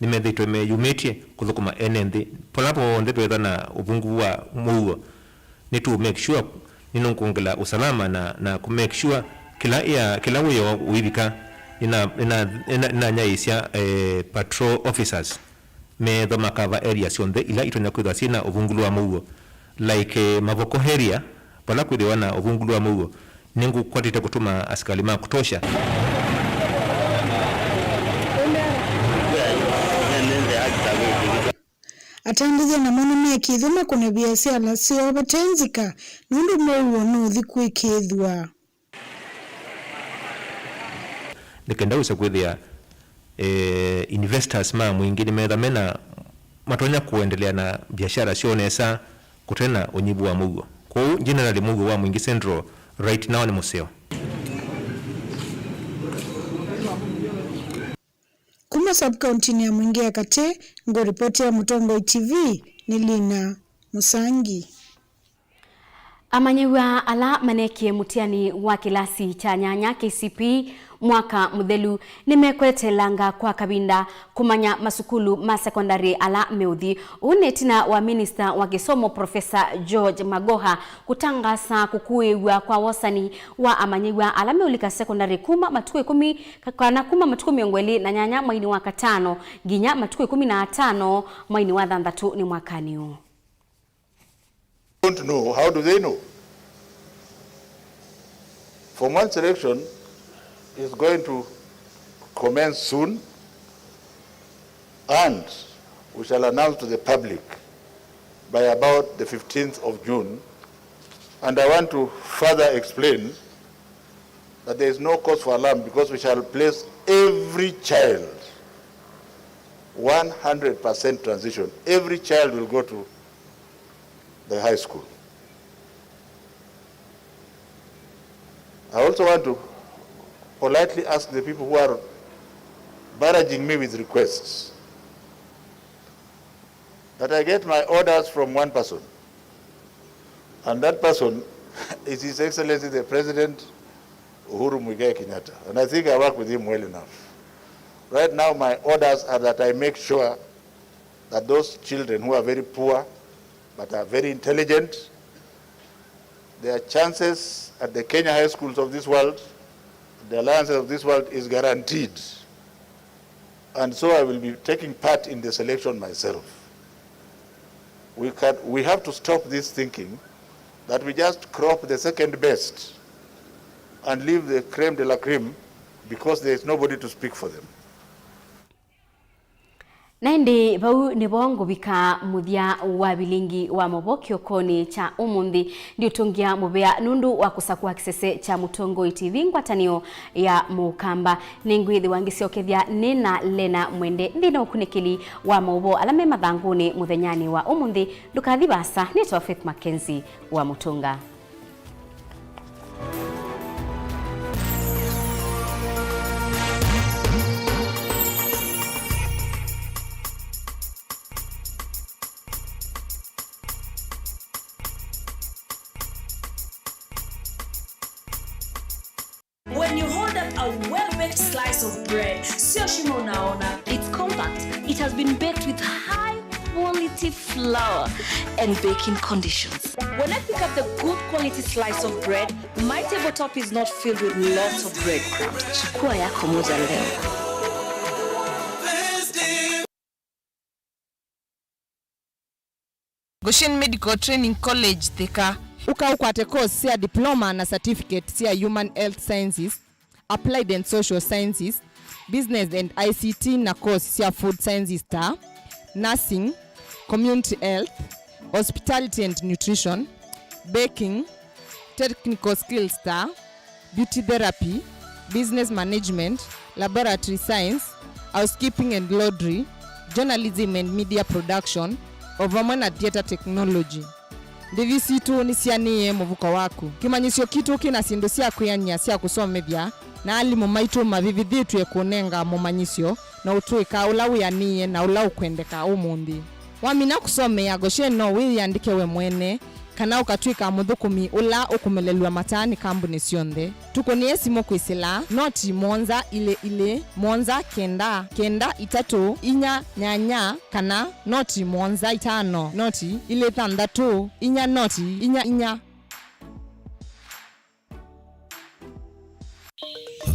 nĩmethĩĩtwe meyumĩtye kũthũkũma ene nthĩ. Vala vonthe veethwa na ũvungu wa mũuo, nĩtũ make sure nĩnũkwongela usalama na, na kũ make sure kĩla ĩa, kĩla wĩoo ũivika, nĩna, nĩna, nĩna, nĩnanyaĩĩsya, eh, patrol officers meethwa makava area syonthe ila itonya kwĩthwa syĩna ũvungulu wa mũuo, like, eh, Mavoko area, vala kwĩthĩwa na ũvungulu wa mũuo, nĩngũkwatĩte kũtũma asikalĩ ma kũtosha. Atandĩthya namo nĩmekĩthw'e makũne viasala syoo vate nzika nũndũ mũuo nũthi kwĩkĩĩthw'a. Nĩ kenda wĩse kwĩthĩa, eh, investors ma Mwingĩ nĩmetha mena, matonya kũendelea na biashara syoo nesa kũte na ũnyivu wa mũuo. Kwoou, generally, mũuo wa Mwingĩ Central right now nĩ mũseo. Kuma sub-county-inĩ ya Mwingĩ ya Katĩ, ngũripotera Mũtongoi T V nĩ Lina Mũsangi. Amanyĩw'a ala maneekie mũtiani wa kĩlasi kya nyanya K C P E mwaka mũthelu nĩmekwetelanga kwa kavinda kũmanya masukulu ma sekondalĩ ala meũthi. Ũu nĩ ĩtina wa minista wa kĩsomo Profesa George Magoha kũtangaasa kũkũĩw'a kwa wosani wa amanyĩw'a ala meũlika sekondalĩ kuma matukũ ĩkũmi, kana kuma matukũ mĩongo ĩlĩ na nyanya mweinĩ wa katano nginya matukũ ĩkũmi na atano mweinĩ wa thanthatũ nĩ mwakanĩ ũũ. Don't know, how do they know? Form one selection is going to commence soon, and we shall announce to the public by about the fifteenth of June. And I want to further explain that there is no cause for alarm, because we shall place every child, one hundred percent transition. Every child will go to the high school. I also want to politely ask the people who are barraging me with requests that I get my orders from one person, and that person is His Excellency the President Uhuru Muigai Kenyatta, and I think I work with him well enough. Right now, my orders are that I make sure that those children who are very poor but are very intelligent, their chances at the Kenya high schools of this world, the alliances of this world, is guaranteed. And so I will be taking part in the selection myself. We can, we have to stop this thinking that we just crop the second best and leave the creme de la creme because there is nobody to speak for them. Na ĩndĩ vau nĩvo ngũvika mũthya wa vilingi wa maũvoo kĩokonĩ kya ũmũnthĩ. Ndiũtũngĩa mũvea nũndũ wa kũsakũa kĩsese kya Mũtongoi T V ngwatanĩo ya Mũkamba. Nĩngwĩthĩwa ngĩsyokethya nĩ na Lena Mwende nthĩnĩ wa ũkunĩkĩli wa maũvoo ala me mathangũnĩ mũthenyanĩ wa ũmũnthĩ. Ndũkathi vaasa, nĩtawa Faith Mackenzie wa Mũtũnga. When you hold up a well-baked slice of bread, sio shimo unaona. It's compact. It has been baked with high quality flour and baking conditions. When I pick up the good quality slice of bread, my tabletop is not filled with lots of breadcrumbs. Chukua yako moja leo. Goshen Medical Training College, Thika. Ũka ũkwate course sya diploma na certificate sya Human Health Sciences, Applied and Social Sciences, Business and I C T na course sya Food Sciences ta Nursing, Community Health, Hospitality and Nutrition, Baking, Technical Skills ta Beauty Therapy, Business Management, Laboratory Science, Housekeeping and Laundry, Journalism and Media Production, o vamwe na Theatre Technology. Ndĩvi sitũ nĩsianĩĩe mũvuko waku. Kĩmanyĩsyo kitũ kĩna syĩndũ sya kwĩanĩa sya kũsomethya, na alimũ maitũ mavĩvĩthĩtw'e kũnenga mũmanyĩsyo na ũtũĩka ũla wĩanĩĩe na ũla ũkwendeka ũmũnthĩ. Wamina kũsomea Goshen, no wĩyĩandĩke we mwene kana ũkatw'ĩka mũthũkũmi ũla ũkũmelelw'a mataa nĩ kambunĩ syonthe. Tũkũnĩe simũ kwĩsĩla noti mũonza ilĩ ilĩ, mũonza kenda, kenda itatũ, inya nyanya, kana noti mũonza itano, noti ilĩ thanthatũ, inya noti inya inya.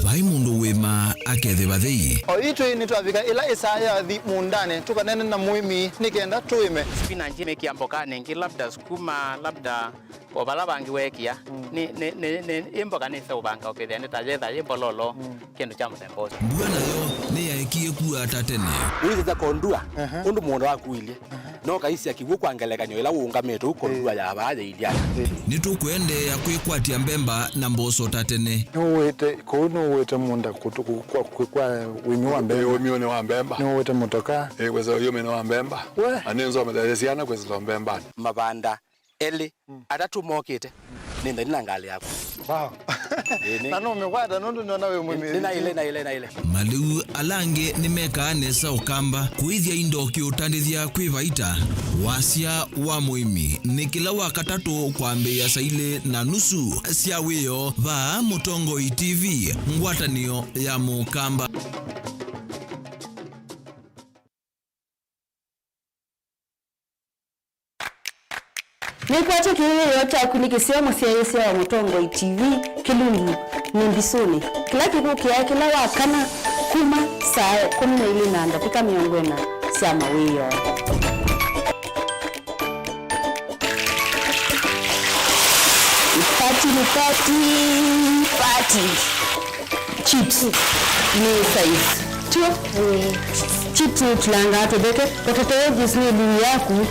Vai mũndũ wĩmaa akethĩwa thei. O itwĩ nĩtwavika ĩla ĩsaa yathi mũũndanĩ tũkaneene na mũĩmi nĩ kenda tũĩme. Spinach mĩkĩa mbokanĩ ĩngĩ, labda sukuma, labda o vala vangĩ weekĩa. Mm. Nĩ, nĩ, nĩ, nĩ, ĩ mboka nĩseũvanga ũkethĩa nĩ ta yetha yĩ mbololo, mm, kĩndũ kya mũthemba ũsu. Mbua nayo nĩyaekie kua ta tene. Ũisĩte kondua, ehe, ũndũ mũũnda waku ũilyĩ. No kaisya kĩw'ũ kwa ngelekany'o ĩla ũũngamĩte ũu kondua ya vaa yĩilya. Nĩtũkũendeea kwĩkwatya mbemba na mboso ta tene. Nũwĩte kũu, nũwĩte mũũnda kũtũ-, kũ-, kwa, kwa, kwa ũĩmi wa mbemba. Ũĩminĩ wa mbemba. Nũwĩte mũtoka. Ĩĩ, kwĩsĩla ũĩminĩ wa mbemba. We. Na nĩnzomethaĩsye syana kwĩsĩla mbembanĩ. Mavanda elĩ, mm, atatũ mokĩte, nĩ nthani na ngalĩ yaku. Wow. Ĩĩ, nĩ- Na nũmĩkwata nũndũ nĩona wĩ mũmĩthĩ. Nĩ naĩle, naĩle, naĩle. Malĩu ala angĩ nĩmekaa nesa Ũkamba kũĩthya indo kĩũtandĩthya kwĩ vaita. Wasya wa mũĩmi nĩ kĩla wa katatũ kwambĩĩa saa ilĩ na nusu sya wĩoo vaa Mũtongoi T V, ngwatanĩo ya Mũkamba. Nĩkwatya kĩwĩoo kyaku nĩ kĩseo mũsyaĩĩsya wa Mũtongoi T V, Kĩlungu nĩ Mbisũnĩ, kĩla kĩkũkĩaa kĩla wa kana kuma saa ĩkũmi na ilĩ na ndatĩka mĩongo ĩna sya mawĩoo. Party ni party, party. Chips nĩ size. Tio? Ĩĩ. Chips nĩ tũlangaa tũtheke. Potato wedges nĩ ĩlungu yaku.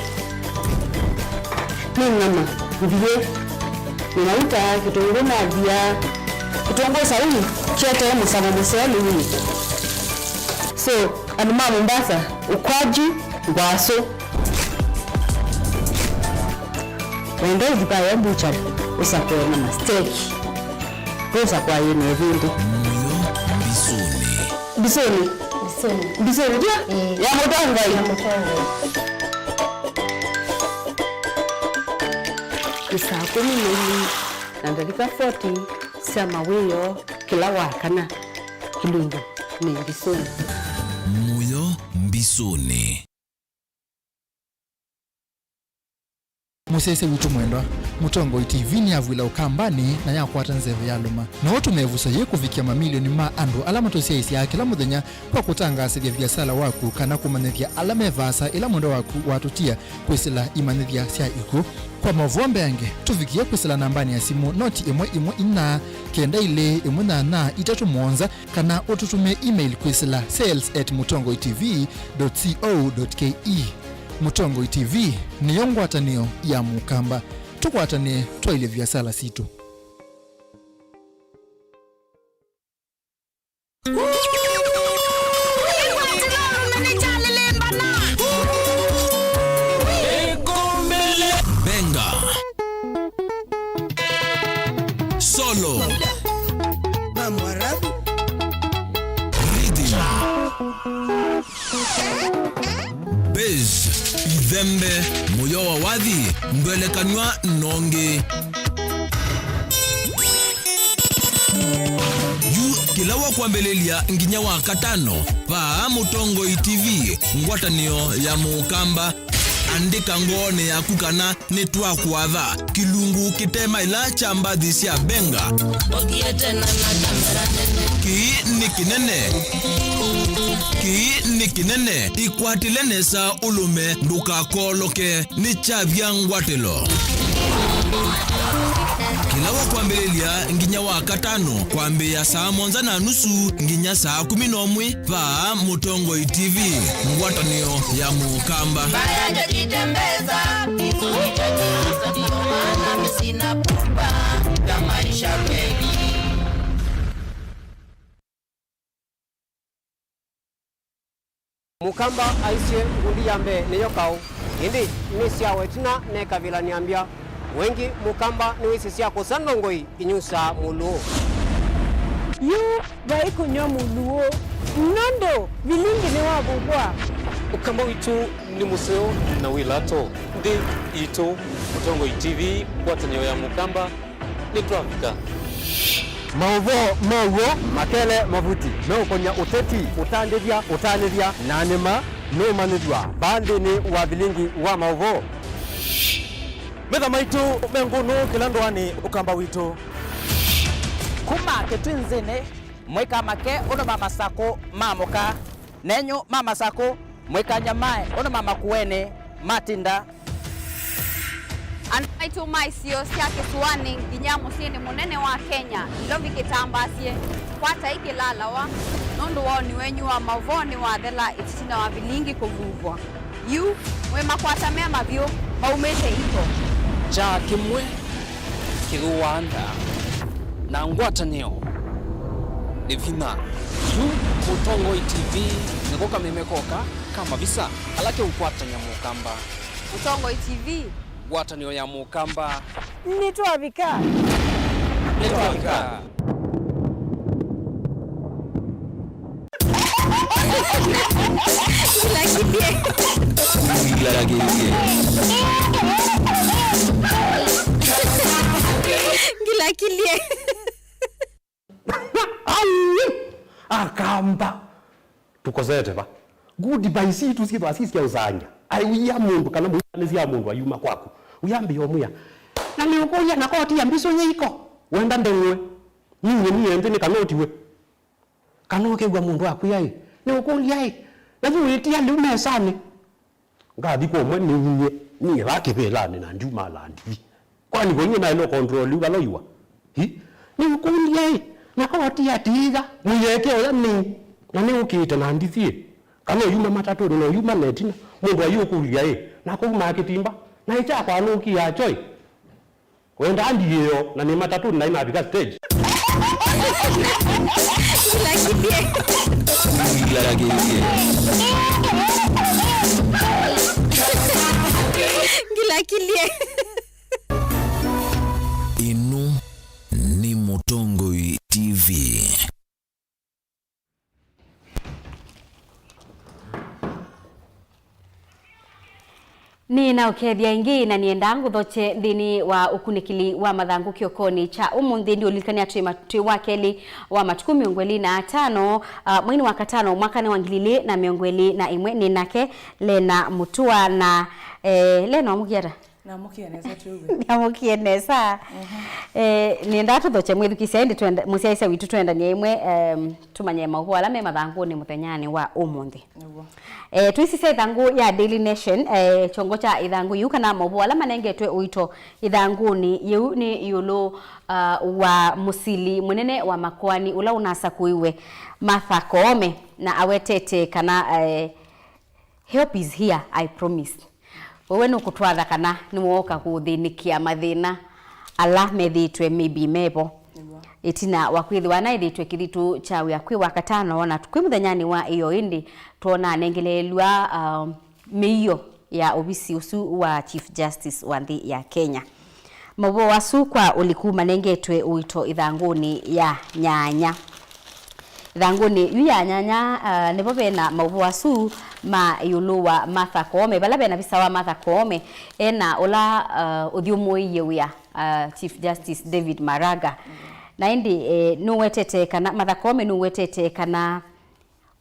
Nĩ nyama, mbiĩ, nĩ mauta, kĩtũngũ na thia. Kĩtũngũ saumu kĩetee mũsamo mũseo lĩunĩ. So, andũ ma Mombasa, ukwaju, ngwasũ. Wenda ũthi vayo mbuchari, ũsakũe na masteki. Ũsakũa yĩ na ĩvĩndĩ. Mũyo mbisũnĩ. Mbisũnĩ? Mbisũnĩ. Mbisũnĩ, ndio? Ĩĩ. Ya Mũtongoi? Ya Mũtongoi. Nĩ saa kũmi na ilĩ na ndatĩka forty sya mawĩoo kĩla wa kana. Kĩlungu nĩ Mbisũnĩ. Mũyo mbisũnĩ. Mũsyaĩĩsya witũ mwendwa, Mũtongoi T V nĩyavw'ĩla Ũkambanĩ na yakwata nzeve yalũma. No ũtũme ĩvuso yĩĩ kũvikĩa mamilioni ma andũ ala matũsyaĩĩsyaa kĩla mũthenya kwa kũtangaasĩthya viasala waku kana kũmanyĩthya ala me vaasa ĩla mwendwa waku watũtia kwĩsĩla imanyĩthya sya ikw'ũ. Kwa maũvoo mbeange, tũvikĩe kwĩsĩla nambanĩ ya simũ noti ĩmwe ĩmwe inya kenda ilĩ ĩmwe nyanya itatũ mũonza, kana ũtũtũmĩe email kwĩsĩla sales at mũtongoi T V dot co dot K E. Mũtongoi T V nĩyo ngwatanĩo ya Mũkamba. Tũkwatanĩe twaĩlye viasala sitũ. Benga. Solo. Rhythm. Bass. Ithembe. Mũyo wa wathi. Ndwelekanw'a nongi. Yu kĩla wa kwambĩlĩlya nginya wa katano, vaa Mũtongoi T V, ngwatanĩo ya Mũkamba. Andĩka ngoonĩ yaku kana nĩtwakwatha. Kĩlungu kĩtemaĩla kya mbathi sya Benga. Kĩĩ nĩ kĩnene. Kĩĩ nĩ kĩnene. Ĩkwatĩle nesa ũlũme, ndũkakooloke. Nĩ kyavya ngwatĩlo. Kĩla wa kwambĩlĩlya nginya wa katano, kwambĩĩa saa mũonza na nusu nginya saa kũmi na ũmwe, vaa Mũtongoi T V, ngwatanĩo ya Mũkamba. Mbaya ndio jitembeza, ndio maana mimi sina pupa ya maisha mengi. Mũkamba aisye ngundi ya mbee nĩyo kaũ, ĩndĩ nĩ sya wa ĩtina mekavĩla nĩambya. Wengĩ Mũkamba nĩwĩsĩ sya kũsa ndongoi inyusaa mũlũũ. Yu vai kũnyw'a mũlũũ, nũndũ vilingi nĩwavuvwa. Ũkamba witũ nĩ mũseo na wĩ lato. Itũ, Mũtongoi T V, ngwatanĩo ya Mũkamba, nĩtwavika. Maũvoo ma w'o, makele, mavuti, meũkonya ũteti, ũtandĩthya, ũtanĩthya, na nĩma nũmanyĩthw'a vaa nthĩnĩ wa vilingi wa maũvoo. Metha maitũ me ngũnũ kĩla ndũanĩ Ũkamba witũ. Kuma Kĩtwinzĩnĩ, mũikamake ũndũ ma Masakũ maamũka, nenyu ma Masakũ, mũikanyamae ũndũ ma Makuenĩ matinda. Andũ maitũ ma isio sya kĩsũanĩ nginya mũsyĩnĩ mũnene wa Kenya, Nairobi kĩtambaasye, kwatai kĩlalawa nũndũ wa ũni wenyu wa maũvoo nĩwathela ĩtina wa vilingi kũvuvwa. Yu, mwĩ makwata me mavyũ, maumĩte iko. Kyaa kĩmwe kĩthũaa nda, na ngwatanĩo nĩ vinya. Yu, Mũtongoi T V nĩko kameme koka ka mavisa ala keũkwatany'a Mũkamba. Mũtongoi T V. Ngwatanĩo ya Mũkamba. Nĩtwavika. Nĩtwavika. Ngilakilie. Ngilakilie. Ngilakilie. Ai! Akamba. Tũkosete va? Goodbye sitũ syĩthwa syĩ sya ũsangya. Ai, ũia mũndũ kana mũianĩsya mũndũ ayuma kwaku. Ũyambĩĩa ũmwĩa. Na nĩũkũlya na koti ya mbisũ yĩ iko. Wenda ndeng'we. Ninyie niĩ nthĩ nĩ kana ũtiwe. Kana ũkew'a mũndũ akwĩa ĩ, nĩũkũlya ĩ, na yu wĩtia lĩu mesanĩ? Ngathi kwa ũmwe nĩnyie, niĩ vaa kĩvĩlanĩ na ndiuma landivi. Kwani vo inyie naĩle ũkontroliu vala ũiwa? Hi? Nĩũkũlya ĩ, na koti atiitha, mũyeke ũya nĩ, na nĩũkĩte na ndithi ĩ? Kana ũyuma matatũnĩ na ũyuma na ĩtina, mũndũ ayũkũlya ĩ, na kũumaa kĩtimba, na ĩkyakwa nũkia kyo ĩ? Wenda ndiĩo, na nĩ matatũnĩ na inavika stage. Ngilakilie. Ngilakilie. Ngilakilie. Ĩno nĩ Mũtongoi T V. Nĩnaũkethya ĩngĩ, na nĩendaa ngũthokye nthĩnĩ wa ũkunĩkĩli wa mathangũ kĩokonĩ kya ũmũnthĩ. Ndiũlilikania twĩ ma-, twĩ wa kelĩ wa matukũ mĩongo ĩlĩ na atano, ah, mweinĩ wa katano, mwakanĩ wa ngili ilĩ na mĩongo ĩlĩ na ĩmwe. Nĩ nake Lena Mũtua na, eh, Lena, wamũkie ata? Namũkie nesa twĩw'e. Nĩamũkie nesa. Mhm. Eh, nĩendaa tũthokye mwĩthukĩĩsya, ĩndĩ twenda, mũsyaĩĩsya witũ twendanie ĩmwe, em, tũmanye maũvoo ala me mathangũnĩ mũthenyanĩ wa ũmũnthĩ. Nĩw'o. Eh, twĩsisya ĩthangũ ya Daily Nation, eh, kyongo kya ĩthangũ yĩu kana maũvoo ala manengetwe ũito ĩthangũnĩ yĩu nĩ ĩũlũ, ah, wa mũsili mũnene wa makoani ũla ũnasakũiwe, Martha Koome, na awetete kana, eh, "Help is here, I promise." Wewe nũkũtwatha kana nĩwooka kũthĩnĩkĩa mathĩna ala methĩĩtwe maybe mevo. Nĩw'o. Ĩtina wa kwĩthĩwa naĩthĩĩtwe kĩthitũ kya wĩa kwĩ Wakatano, na kwĩ mũthenyanĩ wa ĩyo ĩndĩ twona anengeleelw'a, uh, mĩio ya ovisi ũsu wa Chief Justice wa nthĩ ya Kenya. Maũvoo asu kwa ũliku manengetwe ũito ĩthangũnĩ ya nyanya. Ĩthangũnĩ yu ya nyanya, ah, nĩvo vena maũvoo asu ma ĩũlũ wa Martha Koome, vala vena visa wa Martha Koome, ena ũla, ah, ũthyũmũĩie wĩa, ah, Chief Justice David Maraga. Na ĩndĩ, eh, nũwetete kana, Martha Koome nũwetete kana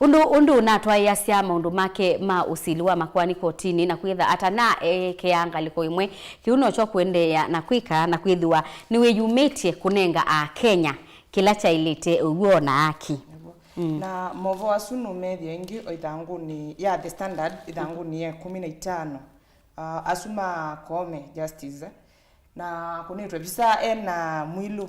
Ũndũ, ũndũ ũnatwaĩasya maũndũ make ma ũsili wa makoani kotinĩ na kwĩtha atana eekea ngalĩko ĩmwe, kĩu nokyo kũendeea na kwĩka na kwĩthĩwa nĩwĩyumĩtye kũnenga Akenya kĩla kyaĩlĩte ũw'o na aki. Nĩw'o. Mm. Na maũvoo asu nũmethĩa ĩngĩ o ĩthangũnĩ ya The Standard, ĩthangũnĩ ya ĩkũmi na itano. Ah, asu ma Koome Justice, na kũnĩtwe visa ena Mwilũ,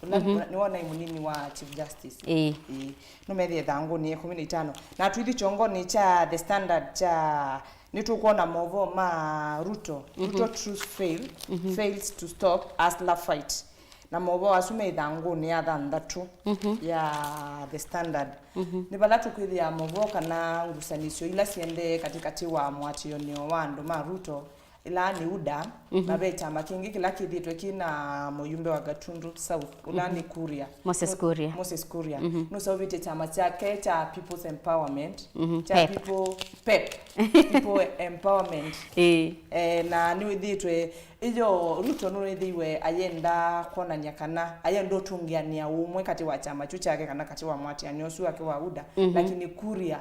ũla, mhm, nĩwe naĩ mũnini wa Chief Justice. Ĩĩ. Ĩĩ. Nũmethĩe ĩthangũnĩ ya ĩkũmi na itano. Na tũithi kyongonĩ kya The Standard kya, nĩtũkwona maũvoo ma Ruto. Mhm. Ruto truce fail, mhm, fails to stop hustler fight. Na maũvoo asu me ĩthangũnĩ ya thanthatũ, mhm, ya The Standard. Mhm. Nĩ vala tũkwĩthĩa maũvoo kana ngusanĩsyo ila siendee katĩkatĩ wa mũatĩĩo nĩo wa andũ ma Ruto Ĩla nĩ UDA, mhm, na ve kyama kĩngĩ kĩla kĩthĩtwe kĩ na mũyumbe wa Gatundu South, ũla, mhm, nĩ Kuria. Moses Mo-, Kuria. Moses Kuria. Mhm. Nũseũvĩtye kyama kyake kya People's Empowerment, mhm, kya pep. People, pep. People Empowerment. Ĩĩ. Eh, na nĩwĩthĩtwe, ĩyo, Ruto nũnĩthĩiwe ayenda kwonany'a kana ayenda ũtũngĩanĩa ũmwe katĩ wa kyama kyu kyake kana katĩ wa mũatĩanĩo ũsu wake wa UDA, mhm, lakini Kuria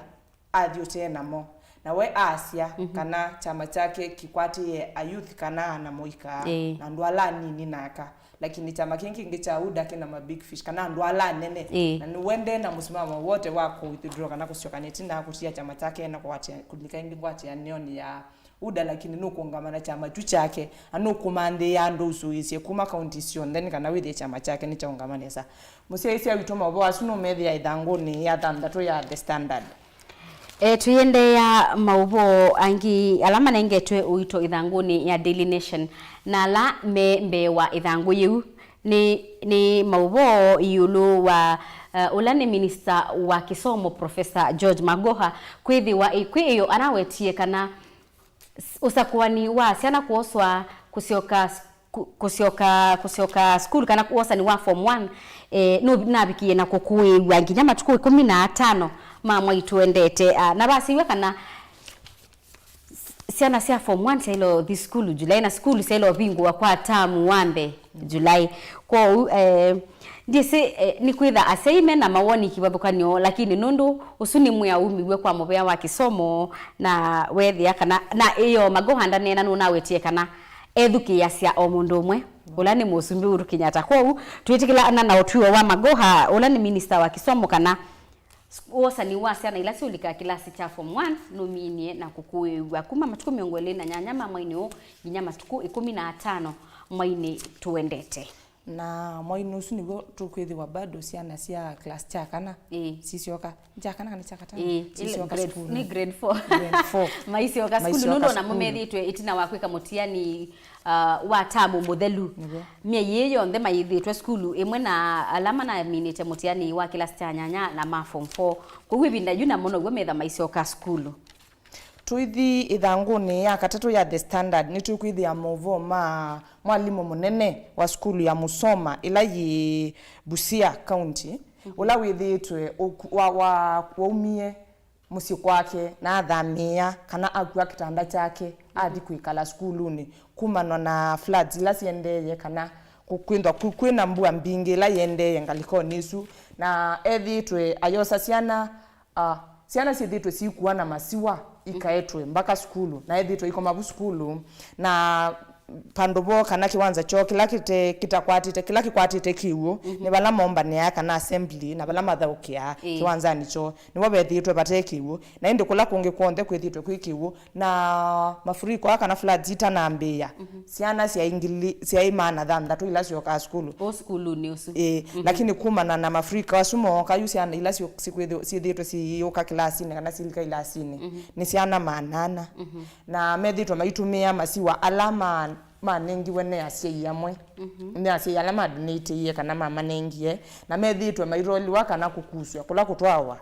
athi ũtee namo. Na we aasya, mhm, kana kyama kyake kĩkwatĩĩe ayouth kana ana mũika, ĩĩ, na andũ ala anini na aka. Lakini kyama kĩngĩ kĩngĩ kya UDA kĩna ma big fish, kana andũ ala anene. Ĩĩ. Na nĩwendee na mũsimamo wote wa kũ withdraw kana kũsyoka na ĩtina kũtia kyama kyake na kũwatia, kũlika ĩngĩ ngwatĩanĩonĩ ya UDA, lakini nũkũũngama na kyama kyu kyake, na nũkũmanthĩĩa andũ ũsũĩĩsye kuma kaunti syonthe nĩ kana wĩthĩe kyama kyake nĩkyaũngama nesa. Mũsyaĩĩsya witũ, maũvoo asu nũmethĩa ĩthangũnĩ ya thanthatũ ya The Standard. E, tũiendeea maũvoo angĩ ala manengetwe ũito ĩthangũnĩ ya Daily Nation, na ala me mbee wa ĩthangũ yĩu nĩ, nĩ maũvoo ĩũlũ wa, eh, ũla nĩ minista wa kĩsomo, Professor George Magoha, kwĩthĩwa ĩ-, kwĩ ĩyo anawetie kana s-, ũsakũani wa syana kwoswa kũsyoka s-, kũ-, kũsyoka, kũsyoka sukulu kana wosani wa form one, eh, nũ-, navikie na kũkũĩw'a nginya matukũ ĩkũmi na atano ma mwai tũendete. Ah, na vasiw'a kana s-, syana sya form one syaĩle ũthi sukulu July, na sukulu syaĩle ũvingũwa kwa tamu wa mbee July. Kwoou, eh, ndyĩsĩ, eh, nĩkwĩtha asyai me na mawoni kĩvathũkany'o, lakini nũndũ ũsu nĩ mwĩa umiw'e kwa mũvea wa kĩsomo, na weethĩa kana, na ĩyo Magoha ndaneena nũnawetie kana ethukĩĩasya o mũndũ ũmwe, ũla nĩ Mũsumbĩ Uhuru Kenyatta. Kwoou, twĩtĩkĩlana na ũtw'ĩo wa Magoha, ũla nĩ minista wa kĩsomo, kana s-, wosani wa syana ila syũlikaa kĩlasi kya form one nũminie na kũkũĩw'a kuma matukũ mĩongo ĩlĩ na nyanya ma mwainĩ ũũ nginya matukũ ĩkũmi na atano mwainĩ tũendete. Na mwainĩ ũsu nĩw'o tũkwĩthĩwa bado syana sya class kya kana, ĩĩ, sisyoka. Kya kana kana kya katano? Ĩĩ, sisyoka grade, sukulu. Nĩ grade four. Grade four. Maisyoka sukulu. Maisyoka nũndũ ona sukulu. Momethĩtwe ĩtina wa kwĩka mũtiani, uh, wa tamu mũthelu. Nĩw'o. Myei ĩĩ yonthe mayĩthĩtwe sukulu ĩmwe na ala manaminĩte mũtiani wa kĩlasi kya nyanya na ma form four. Kwoou ĩvinda yu namo now'o metha maisyoka sukulu. Tũithi ĩthangũnĩ ya katatũ ya The Standard, nĩtũkwĩthĩa maũvoo ma mwalimũ mũnene wa sukulu ya Musoma ĩla yĩ Busia County, mhm, ũla wĩthĩĩtwe ũku-, wa, wa, waumie mũsyĩ kwake na athamĩĩa kana akua kĩtanda kyake athi kwĩkala sukulunĩ kumana na floods ila syendeeye kana kũ-, kwĩthwa kwĩ, kwĩna mbua mbingĩ ĩla yendeeye ngalĩkonĩ ĩsu, na ethĩĩtwe ayosa syana Ah, syana syĩthĩĩtwe siikua na masiwa ikaetwe mbaka sukulu, na ethĩĩtwe ikoma vu sukulu, na vandũ voo kana kĩwanza kyoo kĩla kĩte-, kĩtakwatĩte, kĩla kĩkwatĩte kĩw'ũ, mhm, nĩ vala mombanĩaa kana assembly, na vala mathaũkĩaa, ĩĩ, kĩwanzanĩ kyoo, nĩvo vethĩĩtwe vate kĩw'ũ, na ĩndĩ kũla kũngĩ kw'onthe kwĩthĩĩtwe kwĩ kĩw'ũ, na mafuriko aa kana floods itanambĩĩa, mhm, syana syaĩ ngili, syaĩ maana thanthatũ ila syokaa sukulu. O sukulunĩ ũsu. Ĩĩ, mhm, lakini kumana na mafuriko asu mooka, yu syana ila syo-, sikwĩthĩ-, syĩthĩĩtwe siyũka kĩlasinĩ kana silika ilasinĩ, mhm, nĩ syana maana ana. Mhm. Na methĩĩtwe maitũmĩa masiwa ala ma-, manengiwe nĩ asyai amwe. Mhm. Nĩ asyai ala madonatĩie kana mamanengie, na methĩĩtwe maitoliwa kana kũkusw'a kũla kũtwawa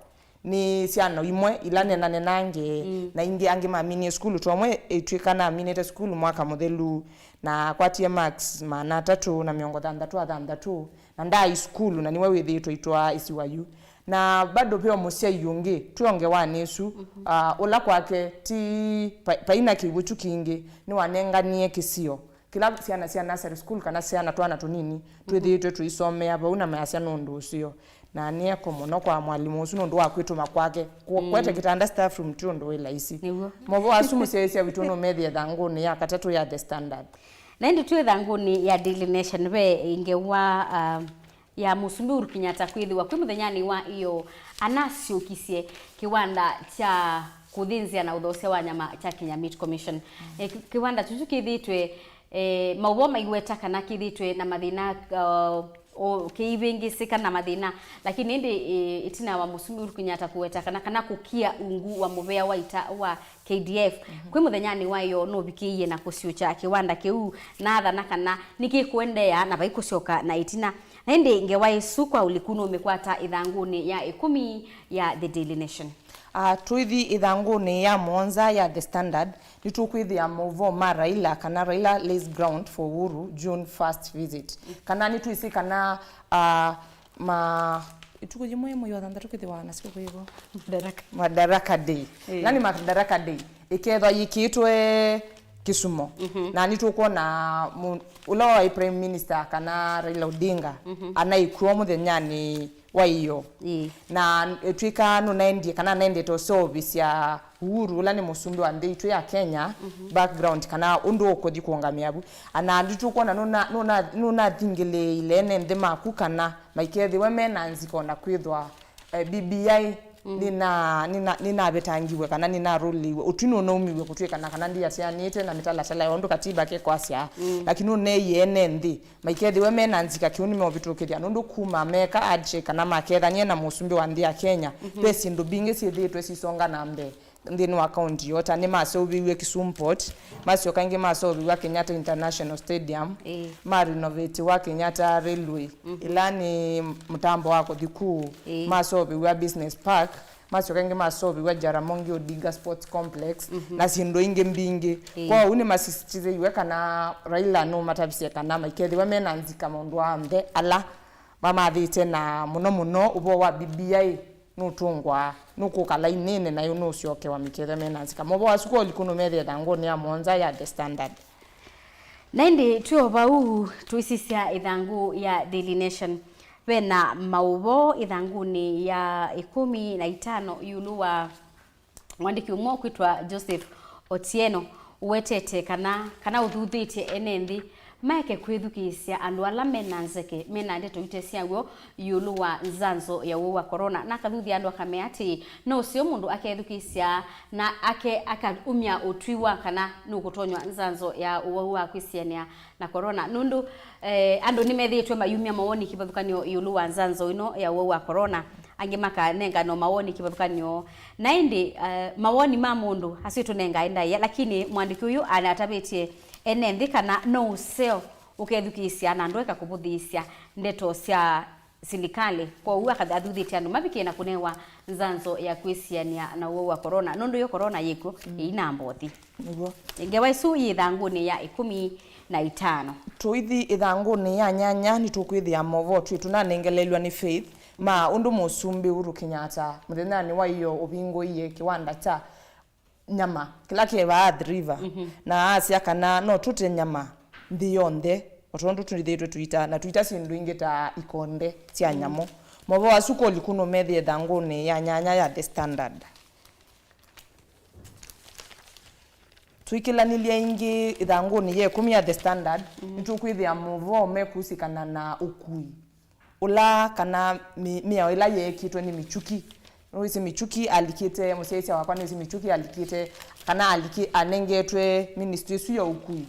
nĩ syana imwe ila nenanenange, mm, na ingĩ angĩ maminie sukulu. Tomwe ĩtw'ĩka naminĩte sukulu mwaka mũthelu, na akwatie marks maana atatũ na mĩongo thanthatũ na thanthatũ, na ndaaĩ sukulu, na nĩwe wĩthĩĩtwe itwaa ĩsiwa yu. Na bado veo mũsyai ũngĩ twĩ o ngewanĩ ĩsu, mhm, ah, ũla kwake ti pa-, paina kĩw'ũ kyu kingĩ, nĩwanenganie kĩsio kĩla syana sya nursery school kana syana twana tũnini twĩthĩĩtwe tũisomea vau, na mayasya nũndũ ũseo. Na nĩ eko mũno kwa mwalimũ ũsu nũndũ wa kwĩtũma kwake kũ-, mm, kwete kĩtanda staff room ti ũndũ wĩ laisi. Nĩw'o. Maũvoo asu mũsyaĩĩsya witũ nũmethĩa ĩthangũnĩ ya katatũ ya The Standard. Na ĩndĩ twĩ ĩthangũnĩ ya Daily Nation, ve ngewa, ah, ya Mũsumbĩ Uhuru Kenyatta kwĩthĩwa kwĩ mũthenyanĩ wa ĩyoo anasyũkisye kĩwanda kya kũthĩnzĩa na ũthoosya wa nyama kya Kenya Meat Commission. Mm. E, kĩ-, kĩwanda kyu kĩthĩĩtwe, e, maũvoo maiweta kana kĩthĩĩtwe na mathĩna, uh, o, kĩivĩngĩsĩka na mathĩna, lakini ĩndĩ, e, ĩtina wa Mũsumbĩ Uhuru Kenyatta kũweta kana, kana kũkia ungu wa mũvea wa ita wa K D F, mhm, kwĩ mũthenyanĩ wa ĩyoo nũvikĩie na kũsyũkya kĩwanda kĩu, na athana kana nĩkĩkũendeea na vai kũsyoka na ĩtina. Na ĩndĩ ngewa ĩsu kwa ũliku nũmĩkwata ĩthangũnĩ ya ĩkũmi ya The Daily Nation. Ah, tũithi ĩthangũnĩ ya mũonza ya The Standard, nĩtũkwĩthĩa maũvoo ma Raila, kana Raila lays ground for Uhuru June first visit. Kana nĩtwĩsĩ kana, ah, ma, ĩtukũ yĩmwe mwei wa thanthatũ kĩthĩwa na sikũkũ yĩvo? Madaraka. Madaraka Day. Ĩĩ. Ĩla nĩ Madaraka Day, ĩkethwa yĩkĩtwe Kisumu. Mhm. Na nĩtũkwona mũ-, ũla waĩ Prime Minister kana Raila Odinga, mhm, anaĩ kw'o mũthenyanĩ wa ĩyo. Ĩĩ. Na ĩtw'ĩka nũnaendie kana naendete ũseũvĩsya Uhuru, ũla nĩ mũsumbĩ wa nthĩ itũ ya Kenya, mhm, background kana ũndũ ũkũthi kũũngamĩa vu. Ana nĩtũkwona nũna-, nũna-, nũnathingĩlĩĩile ene nthĩ maku kana maikethĩwe me na nzika o na kwĩthwa, eh, B B I, mm, nĩna-, nĩna-, nĩnavetangiwe kana nĩnarũlĩiwe. Ũtwi nũnaumiw'e kũtw'ĩkana kana ndiasyaanĩte na mĩtalatala ya ũndũ katiba kekwasya. Mm. Lakini nũneeie ene nthĩ maikethĩwe me na nzika kĩu nĩmeũvĩtũkĩthya, nũndũ kuma meka handshake kana makethanie na mũsumbĩ wa nthĩ ya Kenya, mhm, ve syĩndũ mbingĩ syĩthĩĩtwe sisonga na mbee nthĩnĩ wa kaunti yoo, ta nĩmaseũvĩw'e Kisumu Port, masyoka ĩngĩ maseũvĩw'a Kenyatta International Stadium, ĩĩ, ma renovatiwa Kenyatta Railway, mhm, ĩla nĩ mũtambo wa kũthi kũũ, ĩĩ, maseũvĩw'a Business Park, masyoka ĩngĩ maseũvĩw'a Jaramogi Odinga Sports Complex, mhm, na syĩndũ ingĩ mbingĩ. Ĩĩ. Kwoou nĩmasisitĩthĩiwe kana Raila nũmatavisye kana maikethĩwa me na nzika maũndũ onthe ala mamathĩte, na mũno mũno ũvoo wa B B I nũtũngwa, nũkũka lainĩnĩ, na yu nũsyokewa mĩkethwa me na nzika. Maũvoo asu kwa ũliku nũmethĩa ĩthangũnĩ ya mũonza ya The Standard. Na ĩndĩ twĩ o vau, tũisisya ĩthangũ ya Daily Nation. Ve na maũvoo ĩthangũnĩ ya ĩkũmi na itano ĩũlũ wa mũandĩki ũmwe ũkwĩtwa Joseph Otieno, ũwetete kana, kana ũthuthĩtye ene nthĩ maeke kwĩthukĩĩsya andũ ala me na nzeke, me na ndeto ite sya w'o ĩũlũ wa nzanzo ya ũwau wa corona, na akathuthya andũ akamea atĩĩ, no ũseo mũndũ akethukĩĩsya na ake-, akaumya ũtwi wa kana nũkũtonywa nzanzo ya ũwau wa kwĩsianĩa na corona, nũndũ, eh, andũ nĩmethĩĩtwe mayumya mawoni kĩvathũkany'o ĩũlũ wa nzanzo ĩno ya ũwau wa corona, angĩ makanengana mawoni kĩvathũkany'o. Na ĩndĩ, eh, mawoni ma mũndũ asu ĩtũnengae ndaĩa, lakini mũandĩki ũyũ anatavĩtye ene nthĩ kana no ũseo ũkethukĩĩsya na ndũeka kũvũthĩĩsya ndeto sya silikalĩ. Kwoou akathi-, athuthĩtye andũ mavikĩe na kũnewa nzanzo ya kwĩsianĩa na ũwau wa corona, nũndũ yo corona yĩkw'o, mm, ĩinamba ũthi. Nĩw'o. Ngewa ĩsu yĩ ĩthangũnĩ ya ĩkũmi na itano. Tũithi ĩthangũnĩ ya nyanya, nĩtũkwĩthĩa maũvoo twĩ tũnanengelelw'a nĩ Faith ma ũndũ Mũsumbĩ Uhuru Kenyatta mũthenyanĩ wa ĩyoo ũvingũie kĩwanda kya nyama kĩla kĩ vaa Athi River, mhm, na asya kana no tũte nyama nthĩ yonthe, o tondũ twĩthĩĩtwe tũita, na tũita syĩndũ ingĩ ta ikonde sya, mm, nyamũ. Maũvoo asu kwa ũliku nũmethĩa ĩthangũnĩ ya nyanya ya The Standard. Twĩkĩlanĩlya ĩngĩ ĩthangũnĩ ya ĩkũmi ya The Standard, mm, nĩtũkwĩthĩa maũvoo mekũsĩkana na ũkui. Ũla kana mĩ-, mĩao ĩla yeekĩtwe nĩ Michuki. Nĩwĩsĩ Michuki alikĩte, mũsyaĩĩsya wakwa nĩwĩsĩ Michuki alikĩte, kana aliki-, anengetwe ministry ĩsu ya ũkui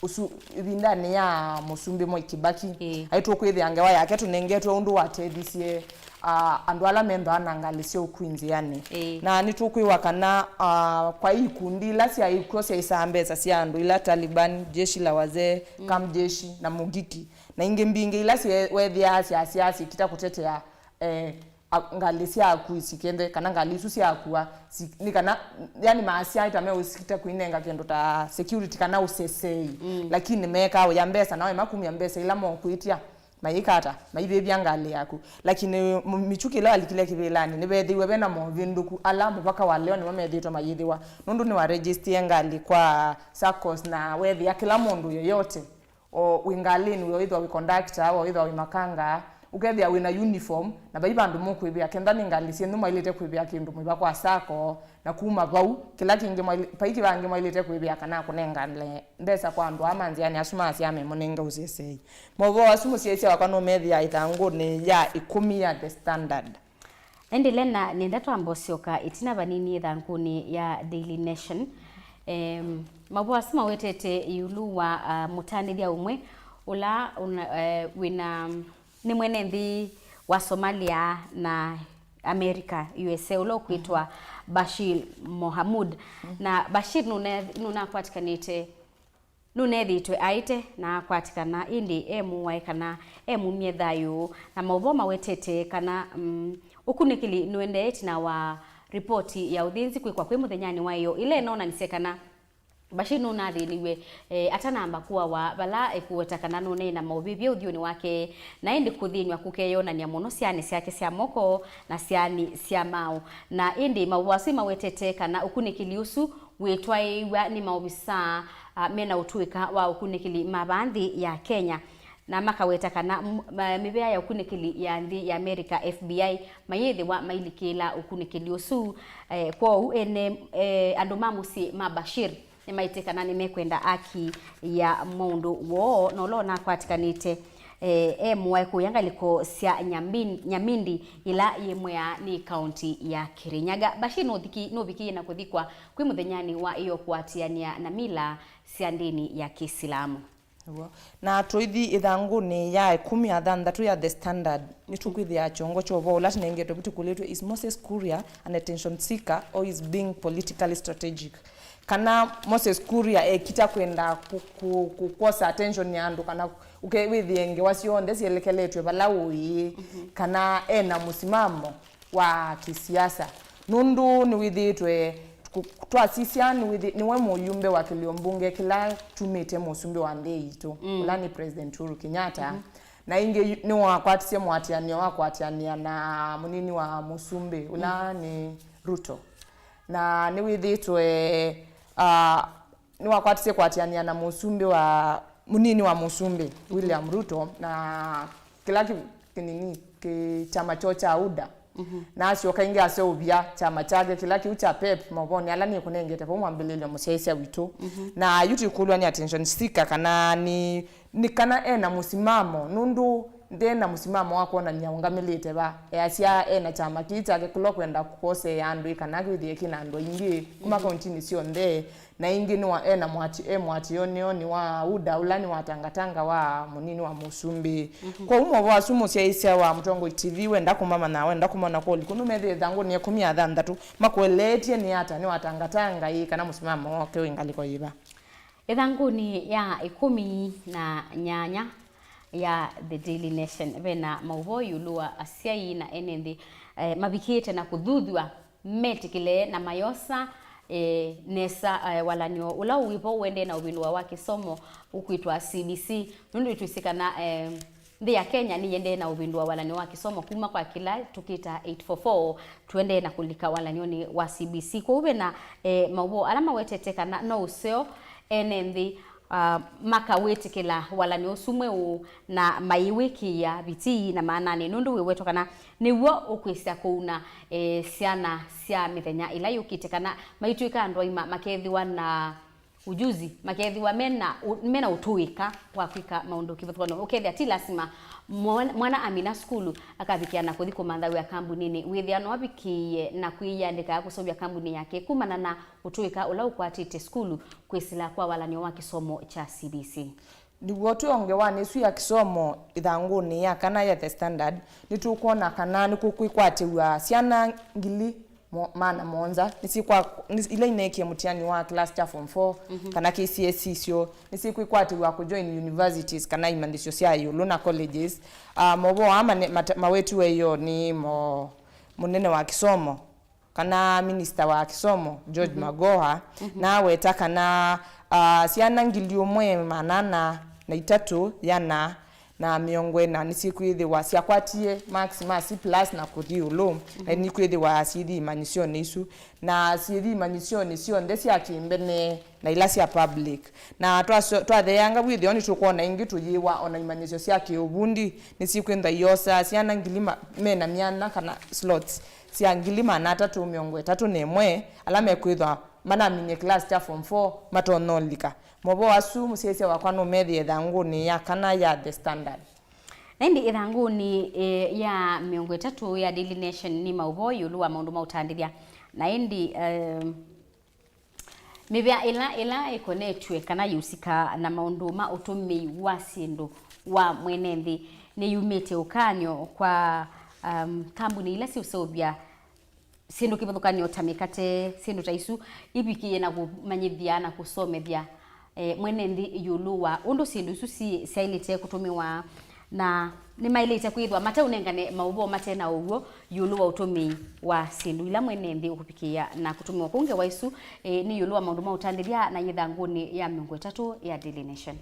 ũsu ĩvindanĩ ya Mũsumbĩ Mwai Kibaki. Ĩĩ. Aĩ tũkwĩthĩa ngewa yake tũnengetwe ũndũ watethisye, ah, andũ ala menthwa na ngalĩ sya ũkui nzĩanĩ. Ĩĩ. Na nĩtũkwĩwa kana, ah, kwa ikundi ila syaĩ kw'o syaisaa mbesa sya andũ ila Taliban, Jeshi la Wazee, mm, Kam Jeshi na Mugiki. Na ingĩ mbingĩ ila sye-, weethĩaa syasya syĩkita kũtetea, eh, a-, ngalĩ sya akui sikenthe, kana ngalĩ isu sya akua, si-, nĩ kana, yani, maasya ĩta meũsikita kũinenga kĩndũ ta security kana ũsesei. Mm. Lakini meekaa ũya mbesa, nao ĩmakumya mbesa ila mokwĩtya, mayĩka ata? Maivĩvya ngalĩ yaku. Lakini m-, Michuki ĩla walikile kĩvĩlanĩ, nĩveethĩiwe ve na movĩndũku ala mũvaka wa leo nĩmo methĩĩtwe mayĩthĩwa, nũndũ nĩwaregistie ngalĩ kwa SACCOS na weethĩa kĩla mũndũ yoyote o wĩ ngalĩnĩ, we wĩthwa wĩ conductor, we wĩthwa wĩ makanga, ũkethĩa wĩ na uniform, na vai vandũ mũkwĩvĩa, kenda nĩ ngalĩ syenyu mwaĩlĩte kwĩvĩa kĩndũ mũiva kwa sacco, na kuma vau, kĩla kĩngĩ mwaĩlĩ-, vai kĩvangĩ mwaĩlĩte kwĩvĩa kana kũnengane mbesa kwa andũ aa ma nzĩanĩ asu maasya memũnenge ũsesei. Maũvoo asu mũsyaĩĩsya wakwa nũmethĩaa ĩthangũnĩ ya ĩkũmi ya The Standard. Ĩndĩ Lena, nĩenda twamba ũsyoka ĩtina vanini ĩthangũnĩ ya Daily Nation. Em, maũvoo asu mawetete ĩũlũ wa, ah, mũtanĩthya ũmwe ũla ũna, eh, wĩna, nĩ mwene nthĩ wa Somalia na America, U S A, ũla ũkwĩtwa Bashir Mohamud. Mhm. Na Bashir nũne-, nũnakwatĩkanĩte Nũneethĩĩtwe aĩte na akwatĩkana, ĩndĩ e mũwae kana e mumye thayũ, na maũvoo mawetete kana, mm, ũkunĩkĩli nũendee ĩtina wa Ripoti ya ũthĩnzi kwĩkwa kwĩ mũthenyanĩ wa ĩyo, ĩla ĩnonanisye kana Bashir nũnathĩniw'e, eh, atanamba kũawa, vala ĩkũweta kana nũneena maũvĩvye ũthyũnĩ wake, na ĩndĩ kũthĩnw'a kũkeyonany'a mũno syaanĩ syake sya moko na syaanĩ sya maaũ. Na ĩndĩ maũvoo asu mawetete kana ũkunĩkĩli ũsu wĩtwaĩĩw'a nĩ maovisaa, ah, mena ũtũĩka wa ũkunĩkĩli ma vaa nthĩ ya Kenya. Na makaweta kana m-, ma-, mĩvĩa ya ũkunĩkĩli ya nthĩ ya America, F B I, mayĩthĩwa mailikĩĩla ũkunĩkĩli ũsu. Eh, kwoou ene, eh, andũ ma mũsyĩ ma Bashir nĩmaĩtye kana nĩmekwenda aki ya maũndũ woo, na ũla ũnakwatĩkanĩte, eh, e mũae kũya ngalĩko sya Nyambin-, Nyamindi, ĩla yĩ mwea nĩ kaunti ya Kirinyaga. Bashir nũthiki-, nũvikĩie na kũthikwa kwĩ mũthenyanĩ wa ĩyo kũatĩanĩa na mila sya ndĩni ya Kĩsilamu. Nĩw'o. Na tũithi ĩthangũnĩ ya ĩkũmi na thanthatũ ya The Standard, nĩtũkwĩthĩa kyongo kya ũvoo ũla tũnengetwe vu tũkũlĩtw'e, "Is Moses Kuria an attention seeker or is being politically strategic?" Kana Moses Kuria ekita kwenda kũ-, kũ-, kũ-, kwosa attention ya andũ, kana ũkewĩthĩe ngewa syonthe syelekeletw'e vala ũĩ, kana ena mũsimamo wa kĩsiasa, nũndũ nĩwĩthĩĩtwe, kũ-, twasisya, nĩwĩthĩ-, nĩwe mũyumbe wa kĩlio mbunge kĩla kyumĩte mũsumbĩ wa nthĩ yitũ, ũla nĩ President Uhuru Kenyatta. Na ĩngĩ yu-, nĩwakwatisye mũatĩanĩo wa kũatĩanĩa na mũnini wa mũsumbĩ, ũla nĩ Ruto. Na nĩwĩthĩĩtwe, ah, nĩwakwatisye kũatĩanĩa na mũsumbĩ wa, mũnini wa mũsumbĩ, William Ruto, na kĩla kĩ-, kĩnini, kĩ-, kyama kyoo kya UDA. Na asyoka ĩngĩ aseũvya kyama kyake kĩla kĩu kya pep, maũvonĩ ala nĩkũnengete vau mwambĩlĩlyo mũsyaĩĩsya witũ. Na yu tũikũlw'a nĩ attention seeker kana nĩ, nĩ kana ena mũsimamo, nũndũ ndena mũsimamo wa kwonany'a ũngamĩlĩte va. Easya ena kyama kĩĩ kyake kĩla ũkwenda kũkoseea andũ ĩ kana kĩthĩe kĩna andũ aingĩ kuma kauntinĩ syonthe. Na ĩngĩ nĩwa ena mwati-, e mũatĩonĩonĩ wa UDA ũla nĩ wa tangatanga wa mũnini wa mũsumbĩ. Kwoou maũvoo asu mũsyaĩĩsya wa Mũtongoi T V wenda kũmamanya, wenda kũmona kwa ũliku, nũmethĩe ĩthangũnĩ ya ĩkũmi na thanthatũ, makũeleetye nĩ ata, nĩ wa tangatanga ĩ kana mũsimamo wake wĩ ngalĩko yĩva. Ĩthangũnĩ ya ĩkũmi na nyanya ya The Daily Nation, vena maũvoo ĩũlũ wa asyai na ene nthĩ, eh, mavikĩte na kũthuthw'a metĩkĩle na mayosa, eh, nesa, eh, walanĩo ũla wĩvo ũendee na ũvĩndũa wa kĩsomo ũkwĩtwa C B C, nũndũ nĩtwĩsĩ kana, eh, nthĩ ya Kenya nĩyendee na ũvĩndũa walanĩo wa kĩsomo kuma kwa kĩla tũkĩta eight four four, tũendee na kũlika walanĩonĩ wa C B C. Kwoou vena, eh, maũvoo ala mawetete kana no ũseo ene nthĩ, ah, makawĩtĩkĩla walanĩo ũsu mweũ na mayĩwĩkĩĩa vitii na maananĩ, nũndũ wĩwetwa kana nĩw'o ũkwĩsya kũuna, eh, syana sya mĩthenya ĩla yũkĩte, kana maitw'ĩka andũ aima makethĩwa na ujuzi, makethĩwa mena ũ-, mena ũtũĩka wa kwĩka maũndũ kĩvathũkany'o. Ũkethĩa ti lasima mwana, mwana amina sukulu akavikĩa na kũthi kũmantha wĩa kambuninĩ. Wĩthĩa no avikĩĩe na kwĩyĩandĩka kũseũvya kambuni yake kumana na ũtũĩka ũla ũkwatĩte sukulu kwĩsĩla kwa walanĩo wa kĩsomo kya C B C. Nĩw'o twĩ o ngewanĩ ĩsu ya kĩsomo ĩthangũnĩ ya kana ya The Standard, nĩtũkwona kana nĩkũkwĩkwatĩw'a syana ngili mo-, maana mũonza nĩsyĩkwa-, nĩ-, ila ineekie mũtiani wa class kya form four kana K C S E syo, nĩsyĩkwĩkwatĩw'a kũjoin universities kana imanyĩsyo sya ĩũlũ na colleges. Ah, maũvoo aa mane-, mate-, mawetiwe ĩyoo nĩ mo-, mũnene wa kĩsomo kana minista wa kĩsomo, George Magoha, na aweta kana, ah, syana ngili ũmwe maana ana na itatũ yana na mĩongo ĩna nĩsyĩkwĩthĩwa syakwatie marks ma C plus na kũthi ĩũlũ, na nĩkwĩthĩwa syĩthi imanyĩsyonĩ isu, na syĩthi imanyĩsyonĩ syonthe sya kĩmbene na ila sya public. Na twasyo-, twatheeanga wĩthĩo nĩtũkwona ĩngĩ tũyĩwa ona imanyĩsyo sya kĩũvundi nĩsyĩkwĩthwa iosaa syana ngili ma-, mena myanya kana slots sya ngili maana atatũ mĩongo ĩtatũ na ĩmwe ala mekwĩthwa manaminie class kya form four matonya ũlika. Maũvoo asu mũsyaĩĩsya wakwa nũmethĩe ĩthangũnĩ ya kana ya The Standard. Na ĩndĩ ĩthangũnĩ, eh, ya mĩongo ĩtatũ ya Daily Nation nĩ maũvoo ĩũlũ wa maũndũ ma ũtandĩthya. Na ĩndĩ, eh, mĩvĩa ĩla, ĩla ĩkonetw'e kana yĩusikaa na maũndũ ma ũtũmĩi wa syĩndũ wa mwene nthĩ nĩyumĩte ũkany'o kwa, um, kambuni ila siũseũvya syĩndũ kĩvathũkany'o ta mĩkate, syĩndũ ta isu, ivikĩĩe na kũmanyĩthya na kũsomethya, eh, mwene nthĩ ĩũlũ wa ũndũ syĩndũ isu si-, syaĩlĩte kũtũmĩwa, Na nĩmaĩlĩte kwĩthĩwa mateũnengane maũvoo mate na ũw'o ĩũlũ wa ũtũmĩi wa syĩndũ ila mwene nthĩ ũkũvikĩĩa na kũtũmĩwa kũu ngewa isu, e, nĩ ĩũlũ wa maũndũ ma ũtandĩthya na yĩ ĩthangũnĩ ya mĩongo ĩtatũ ya Daily Nation.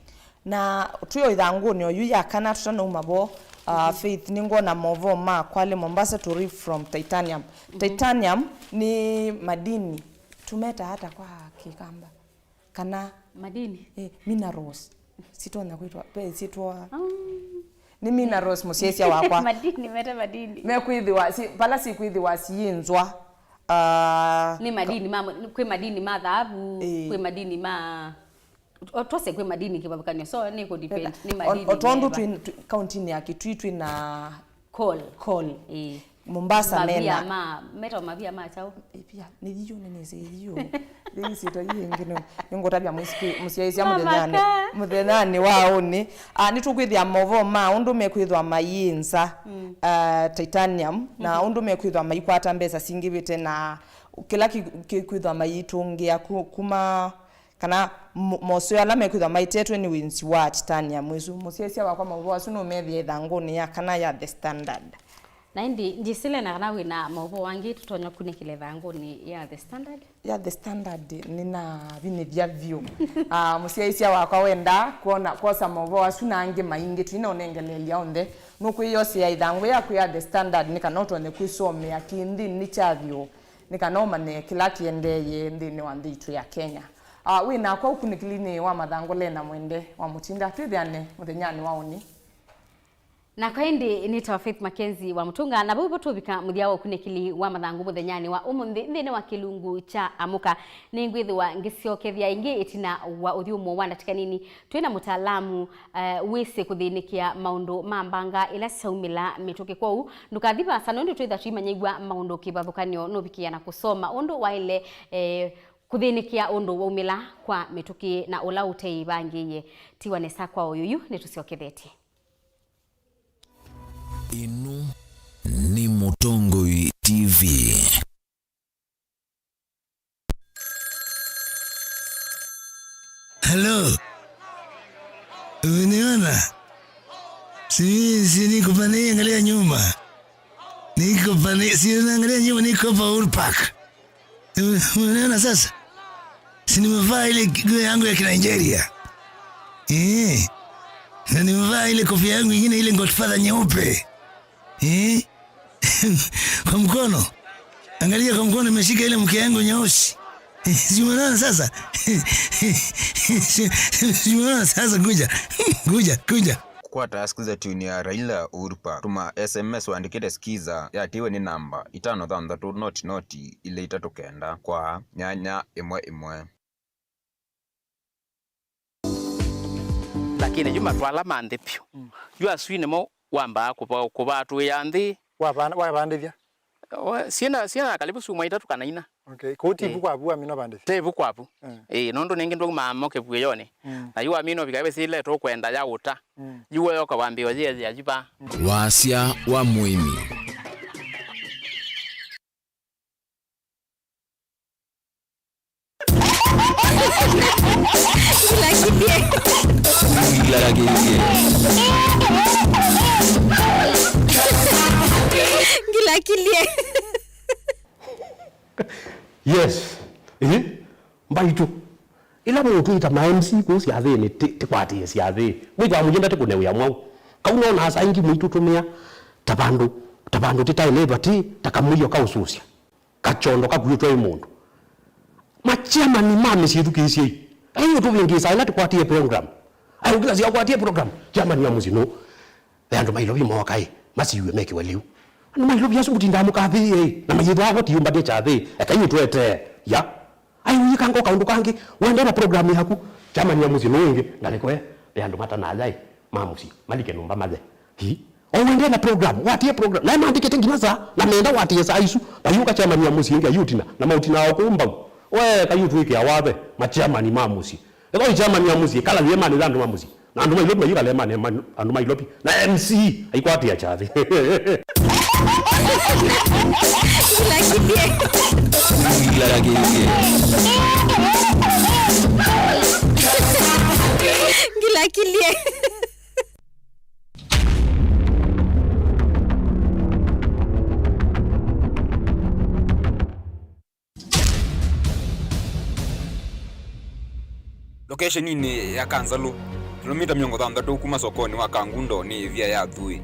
Na twĩ o ĩthangũnĩ oyu ya kana tũtanauma vo, uh, Faith, nĩngwona maũvoo ma Kwale Mombasa to read from Titanium. Titanium nĩ madini, tũmetawa ata kwa Kĩkamba? Kana madini, eh, minerals. Sitonya kwĩtwa, pe sitwa. Nĩ minerals, mũsyaĩĩsya wakwa. Madini, mete madini. Mekwĩthĩwa, si, vala sikwĩthĩwa siyĩnzwa. Ah, nĩ madini ma, kwĩ madini ma thaavu, eh, kwĩ madini ma, o, twose kwĩ madini kĩvathũkany'o, so nĩ kũ depend, nĩ madini o tondũ meva. Twĩ, twĩ, kauntinĩ ya Kitui twĩ na coal. Coal. Ĩĩ. Mombasa mena. Mavia ma, metawa mavia ma kyaũ? Ĩvia, nĩ yio, nĩ nĩsĩ yio. Rĩu syĩtwa yĩngĩ nĩ, nĩngũtavya mũsyaĩĩsya mũthenyanĩ, mũthenyanĩ wa ũnĩ. Ah, nĩtũkwĩthĩa maũvoo ma ũndũ mekwĩthwa mayĩnza, mm, ah, titanium, na, mhm, ũndũ mekwĩthwa maikwata mbesa singĩvĩte na kĩla kĩ-, kĩkwĩthwa mayĩtũngĩa ku-, kuma kana mo-, moseo ala mekwĩthwa maitetwe nĩ wĩnzi wa titanium ĩsu. Mũsyaĩĩsya wakwa, maũvoo asu nũmethĩa ĩthangũnĩ ya kana ya The Standard. Na ĩndĩ, ndisile na kana wĩ na maũvoo angĩ tũtonya kunĩkĩla ĩthangũnĩ ya The Standard? Ya The Standard nĩnavinĩthya vyũ. Ah, mũsyaĩĩsya wakwa, wenda kwona, kwosa maũvoo asu na angĩ maingĩ, tũinonengeleelya onthe, nũkwĩyosea ĩthangũ yaku ya The Standard nĩ kana ũtonye kwĩsomea kĩndĩnĩ kya vyũ, nĩ kana ũmanye kĩla kĩendeeye nthĩnĩ wa nthĩ itũ ya Kenya. Ah, wĩ nakwa ũkunĩkĩlinĩ wa mathangũ Lena Mwende wa Mũtinda, twĩthĩane mũthenyanĩ wa ũnĩ. Nakwa ĩndĩ nĩtawa Faith Mackenzie wa Mũtũnga, na vau vo tũvika mũthya wa ũkunĩkĩli wa mathangũ mũthenyanĩ wa ũmũnthĩ nthĩnĩ wa kĩlungu kya Amũka. Nĩngwĩthĩwa ngĩsyokethya ĩngĩ ĩtina wa ũthyũmũo wa ndatĩka nini. Twĩ na mũtaalamu, eh, wĩsĩ kũthĩnĩkĩa maũndũ ma mbanga ĩla syaumĩla mĩtũkĩ. Kwoou ndũkathi vaasa, nũndũ twĩtha tũimanyĩw'a maũndũ kĩvathũkany'o nũvikĩĩa na kũsoma ũndũ waĩle, eh, kũthĩnĩkĩa ũndũ waumĩla kwa mĩtũkĩ na ũla ũteĩvangĩĩe. Tiwa nesa kwa ũyũyu, nĩtũsyokethetye. Ĩno nĩ Mũtongoi T V. Hello. Umeniona? Si, si niko pale, angalia nyuma. Niko pale, si unaangalia nyuma, niko hapa Uhuru Park. Unaona sasa? Si nimevaa ile nguo yangu ya Kinigeria. Eh. Na nimevaa ile kofia yangu ingine, ile Godfather nyeupe. Eh. Kwa mkono. Angalia kwa mkono, nimeshika ile mke yangu nyeusi. Si umeona sasa? Si, si umeona sasa? Kuja. Kuja, kuja. Kũkwata Skiza Tune ya Raila Uhuru Park, tũma S M S ũandĩkĩte Skiza, yatĩĩwe nĩ namba itano thanthatũ noti noti ilĩ itatũ kenda kwa nyanya ĩmwe ĩmwe. Lakini yu matũ ala ma nthĩ vyũ, mm, yu asu nĩmo wambaa kũva-, kũvatũĩa nthĩ. Wavanda-, wavandĩthya? Wa-, syĩna, syĩna karibu sumwa itatũ kana ina. Okay. Kũu ti vu, eh, kwavu wamina vandĩthya? Ti vu kwavu. Mm. Ĩĩ, nũndũ nĩngĩ ndwaumaa mo kĩvuĩyonĩ. Mm. Na yu wamina ũvika ĩvĩsĩ ĩla tũkwenda ya ũta. Mm. Yu we ũka wambĩĩa yĩethĩa yu va. Wasya wa mũĩmi. Ngilakilie. Ngilakilie. Ngilakilie. Yes. Ĩĩ. Mbaitũ. Ĩla mũtwĩta ma M C kũu syathĩnĩ, ti, tikwatĩĩe syathĩ. Mwĩthwa mũyenda tĩkũne wĩa mwaũ. Kau nonaa saa ingĩ mũitũtũmĩa ta vandũ, ta vandũ tĩtaĩle vati, ta kamũio ka ũsũsya. Kakyondo kakuĩtwe nĩ mũndũ. Machairman ma mĩsyĩ, ĩthukĩĩsyei. Ai ũtũvĩngĩĩsaa ĩla tũkwatĩe program. Ai ũkĩlasya ũkwatĩe program. Chairman wa mũsyĩ nũũ? Ve andũ ma Ilovi mooka ĩ, masiw'e mekĩwe lĩu. Andũ ma Ilovi asu mũtindaa mũkathĩĩe ĩ, na mayĩthwaa vo tiũmbanĩe kyathĩ. Ekai ũtũetee. Ya. Ai ũyĩkanga o kaũndũ kangĩ. Wendee na program yaku. Chairman wa mũsyĩ nũũ ĩngĩ? Ngalĩko e. Ve andũ matanaya ĩ, ma mũsyĩ. Malike nyũmba mathe. Hi. O wendee na program, watie program. Nae maandĩkĩte nginya saa, na menda watie saa isu. Vayũka chairman ya mũsyĩ ĩngĩ ayũtina, na maũtinaa o kũu mbau. We, kayũtwĩkĩa wathe, ma chairman ma mũsyĩ. Ethwa wĩ chairman ya mũsyĩ, kala ĩeemanĩ ya andũ ma mũsyĩ. Na andũ ma Ilovi mayĩkala ĩeemanĩ ma andũ ma Ilovi. Na M C aikwatĩa kyathĩ. Ngilakilie. Ngilakilie. Ngilakilie. Lokesheninĩ ya Kanzalũ, kĩlomita mĩongo thanthatũ kuma sokonĩ wa Kangundo, nĩ ĩvia ya Athui.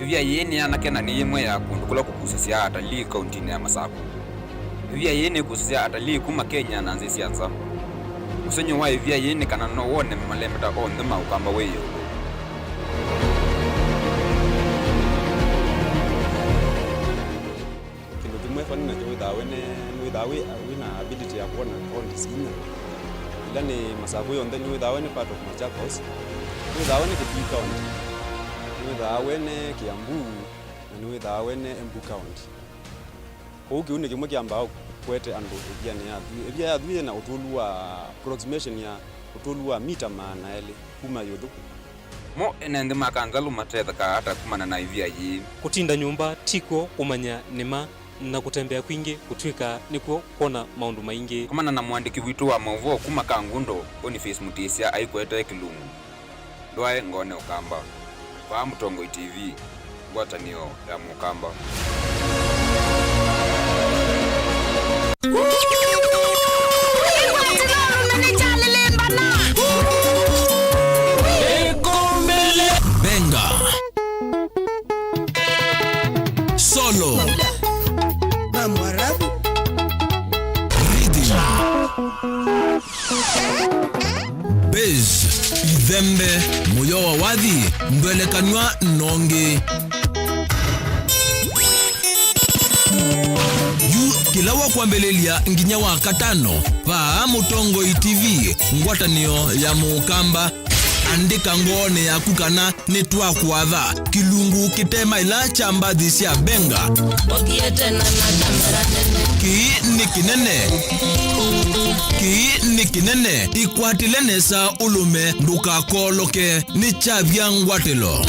Ĩvia yĩĩ nĩ yanake na nĩ yĩmwe ya kũndũ kũla kũkusasya atalii kauntinĩ ya Masaku. Ĩvia yĩĩ nĩkusasya atalii kuma Kenya na nzĩ sya nza. Ũsengy'o wa ĩvia yĩĩ nĩ kana no wone malembeta onthe ma Ũkamba wĩ ĩũlũ. Kĩndũ kĩmwe vau nakyo wĩthaa wene, nĩwĩthaa wĩ, wĩ na ability ya kwona counties inya. Ila nĩ Masaku yonthe, nĩwĩthaa wene part of Machakos, nĩwĩthaa wene Kitui County, nĩwĩthaa wene Kiambu, na nĩwĩthaa wene Embu County. Kwoou kĩu nĩ kĩmwe kĩambaa kũete andũ ĩvianĩ ya Athui. Ĩvia ya Athui yĩ na ũtũlu wa approximation ya ũtũlu wa mita maana elĩ kuma ĩũlũ. Mo ene nthĩ ma Kanzalũ matethekaa ata kumana na ĩvia yĩĩ? Kũtinda nyũmba ti kw'o kũmanya nĩ ma, na kũtembea kwingĩ kũtw'ĩka nĩkw'o kwona maũndũ maingĩ. Komana na mũandĩki witũ wa maũvoo kuma Kangundo, Boniface Mutisya, aikwete kĩlungu. Ndwae ngone Ũkamba. Vaa Mũtongoi T V, ngwatanĩo ya Mũkamba. Benga. Solo. Rhythm. Bass, ithembe, mũyo wa wathi, ndwelekanw'a nongi. Yu kĩla wa kwambĩlĩlya nginya wa katano, vaa Mũtongoi T V, ngwatanĩo ya Mũkamba. Andĩka ngoonĩ yaku kana nĩtwakwatha. Kĩlungu kĩte maĩla kya mbathi sya Benga. Ũthiĩte na na kamera nene. Kĩĩ nĩ kĩnene. Kĩĩ nĩ kĩnene. Ĩkwatĩle nesa ũlũme, ndũkakooloke. Nĩ kyavya ngwatĩlo.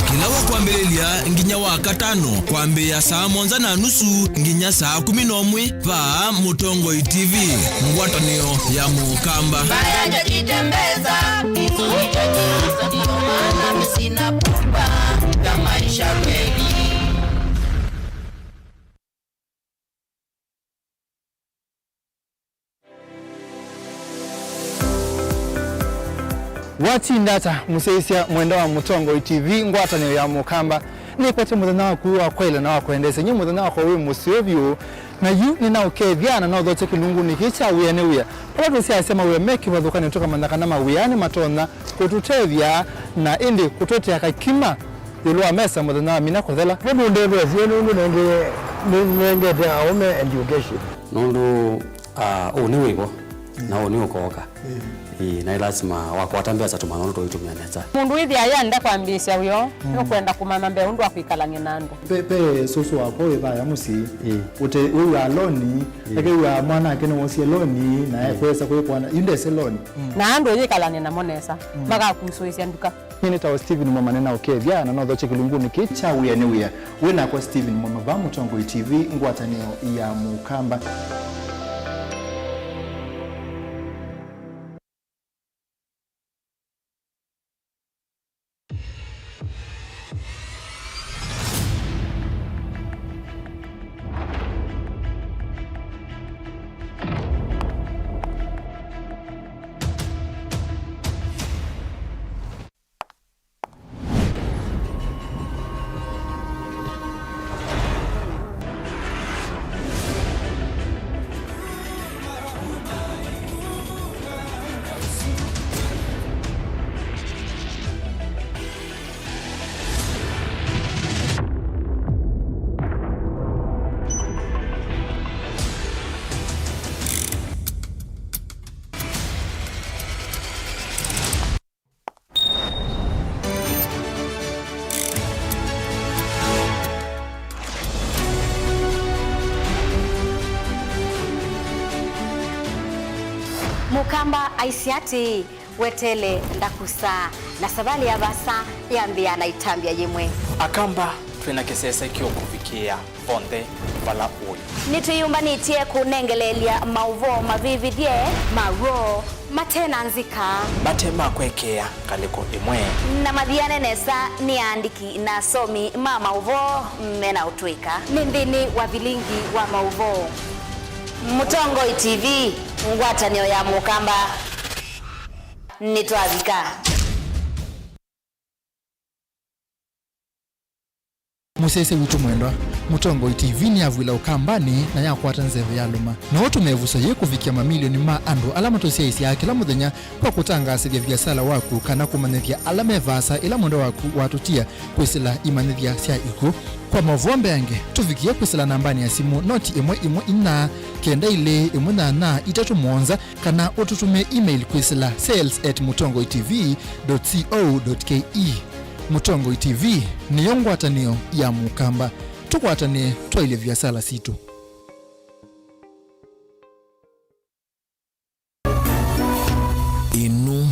Kĩla wa kwambĩlĩlya nginya wa katano, kwambĩĩa saa mũonza na nusu nginya saa kũmi na ũmwe, vaa Mũtongoi T V, ngwatanĩo ya Mũkamba. Mbaya hajajitembeza, hicho hicho, ndio maana mimi sina pupa ya maisha kweli. Watinda ata, mũsyaĩĩsya mwendwa wa Mũtongoi T V, ngwatanĩo ya Mũkamba? Nĩkwete mũthenya waku wa kwaĩla na wa kwendeesya, nyie mũthenya wakwa wĩ mũseo vyũ, na yu nĩnaũkethya na nothokye kĩlungunĩ kĩĩ kya wĩa nĩ wĩa. Vala tũsyaasya mawĩa me kĩvathũkanĩo, tũkamanya kana mawĩa nĩmatonya kũtũtethya, na ĩndĩ kũtũetea kakima ĩũlũ wa mesa mũthenya wa mina kũthela. Vo nũndetheesye nũndũ nĩnengete aũme education. Nũndũ, ah, ũnĩ wĩ vo, na ũnĩ ũkooka. Ĩĩ, na lasima wakwata mbesa tũmanya ũndũ tũitũmĩa nesa. Mũndũ wĩthĩa yenda kwambĩĩsya wĩoo, nũkwenda kũmanya mbee ũndũ wa kwĩkalany'a na andũ. Pe, pe sũsũ wakwa wĩ vaya mũsyĩ. Ĩĩ. Ũte, wĩw'aa loni, ĩĩ, akew'aa mwanake nĩwosie loni, na ekwesa kwĩkwana, yu ndese loni. Na andũ ũyĩkalany'a namo nesa, makakusũĩsya nduka. Nyie nĩtawa Stephen Mwema, nĩnaũkethya na nothokye kĩlungunĩ kĩĩ kya wĩa nĩ wĩa. Wĩ nakwa Stephen Mwema vaa Mũtongoi T V, ngwatanĩo ya Mũkamba. Mũkamba aisye atĩĩ, "Weteele ndakusa," na savalĩ ya vaasa yambĩĩa na ĩtambya yĩmwe. Akamba twĩ na kĩsesekyo kũvikĩĩa vonthe vala ũĩ. Nĩtwĩyũmbanĩtye kũnengeleelya maũvoo mavĩvĩthye, ma w'o, mate na nzika, mate ma kwekeea ngalĩko ĩmwe, na mathiane nesa nĩ aandĩki na asomi ma maũvoo me na ũtũĩka. Nĩ nthĩnĩ wa vilingi wa maũvoo. Mũtongoi T V, Ngwatanĩo ya Mũkamba, nĩtwavika. Mũsyaĩĩsya witũ mwendwa, Mũtongoi T V nĩyavw'ĩla Ũkambanĩ na yakwata nzeve yalũma. No ũtũme ĩvuso yĩĩ kũvikĩa mamilioni ma andũ ala matũsyaĩĩsyaa kĩla mũthenya kwa kũtangaasĩthya viasala waku kana kũmanyĩthya ala me vaasa ĩla mwendwa waku watũtia kwĩsĩla imanyĩthya sya ikw'ũ. Kwa maũvoo mbeange, tũvikĩe kwĩsĩla nambanĩ ya simũ noti ĩmwe ĩmwe inya, kenda ilĩ ĩmwe nyanya itatũ mũonza, kana ũtũtũmĩe email kwĩsĩla sales at mũtongoi T V dot co dot K E. Mũtongoi T V nĩyo ngwatanĩo ya Mũkamba. Tũkwatanĩe twaĩlye viasala sitũ. Ĩno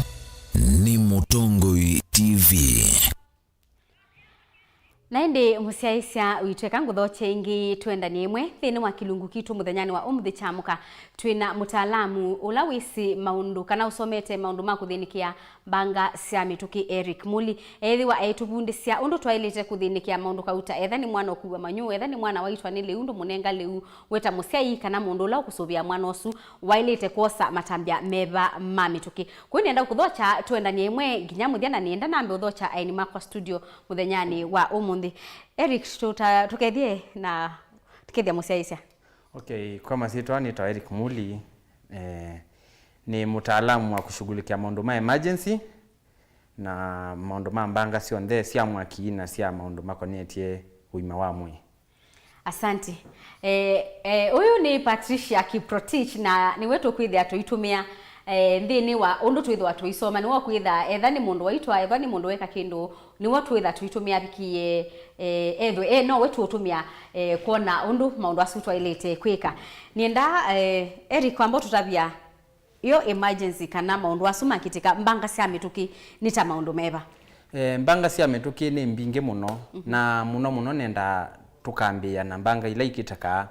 nĩ Mũtongoi T V. Na ĩndĩ mũsyaĩĩsya witũ, eka ngũthokye ĩngĩ twendanie ĩmwe nthĩnĩ wa kĩlungu kitũ mũthenyanĩ wa ũmũnthĩ kya mũka. Twĩ na mũtaalamu ũla wĩsĩ maũndũ kana ũsomete maũndũ ma kũthĩnĩkĩa mbanga sya mĩtũkĩ, Eric Muli. Ethĩwa aitũvundĩsya ũndũ twaĩlĩte kũthĩnĩkĩa maũndũ kauta, etha nĩ mwana ũkua manyũ, etha nĩ mwana waitwa nĩ lĩu, ndũmũnenga lĩu, we ta mũsyai kana mũndũ ũla ũkũsũvĩa mwana ũsu, waĩlĩte kwosa matambya meva ma mĩtũkĩ. Kũu nĩenda kũthokya tũendanie ĩmwe nginya mũthya, na nĩenda nambe ũthokya aeni makwa studio mũthenyanĩ wa ũmũnthĩ. Eric, tũta-, tũkethye na tũkethya mũsyaĩĩsya. Okay, kwa masyĩtwa nĩtawa Eric Muli. Eh, nĩ mũtaalamu wa kushughulikia maũndũ ma emergency na maũndũ ma mbanga syonthe sya mwaki na sya maũndũ makonetye ũima wa mwĩĩ. Asante. Eh, eh, ũyũ nĩ Patricia Kiprotich, na nĩwe tũkwĩthĩa tũitũmĩa eh, nthĩnĩ wa ũndũ twĩthĩwa tũisoma. Nĩwe ũkwĩtha etha nĩ mũndũ waitwa, etha nĩ mũndũ weka kĩndũ, nĩwe twĩtha tũitũmĩa avikie eh, ethwe eh, nowe tũũtũmĩa eh, kwona ũndũ maũndũ asu twaĩlĩte kwĩka. Nĩenda eh, Eric, kwamba ũtũtavya yo emergency kana maũndũ asu makĩtĩka, mbanga sya mĩtũkĩ nĩ ta maũndũ meva? Eh, mbanga sya mĩtũkĩ nĩ mbingĩ mũno, na mũno mũno nenda tũkambĩĩa na mbanga ila ikĩtakaa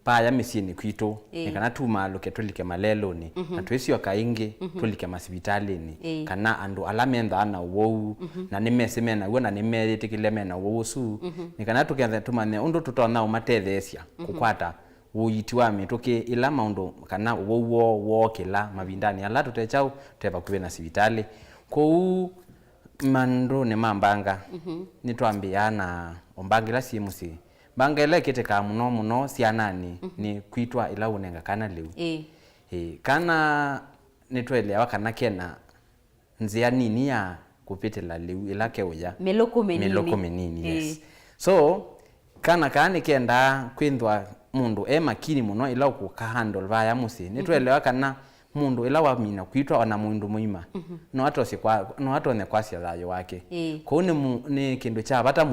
vaya mĩsyĩnĩ kwitũ, nĩ kana tumaalũke tũlike malelũnĩ, na twĩsyoka ĩngĩ tũlike masivitalĩnĩ, kana andũ ala menthaa na ũwau, na nĩmesĩ me naw'o na nĩmeyĩtĩkĩlya me na ũwau ũsu, nĩ kana tũkethe tũmanye ũndũ tũtonya ũmatetheesya kũkwata ũiiti wa mĩtũkĩ ĩla maũndũ kana ũwau woo wookĩla mavindanĩ ala tũte kyaũ, tũte vakuvĩ na sivitalĩ. Kwoou maũndũnĩ ma mbanga, nĩtwambĩĩaa na o mbanga ila syĩ mũsyĩ. Mbanga ĩla ĩkĩtĩkaa mũno mũno syananĩ nĩ kwitwa ĩla ũnenga kana lĩu. Ĩĩ. Ĩĩ, kana nĩtũeleawa kana kena nzĩa nini ya kũvĩtĩla lĩu ĩla keũya. Mĩlũkũ mĩnini. Mĩlũkũ mĩnini, yes. Ĩĩ. So, kana kaa nĩkendaa kwĩthwa mũndũ e makini mũno ĩla ũkũka handle vaya mũsyĩ. Nĩtũelewa kana mũndũ ĩla wamina kwitwa ona mũndũ mũima, no atosye kwa, no atonye kwasya thayũ wake. Ĩĩ. Kwoou nĩ mu-, nĩ kĩndũ kya vata mũno.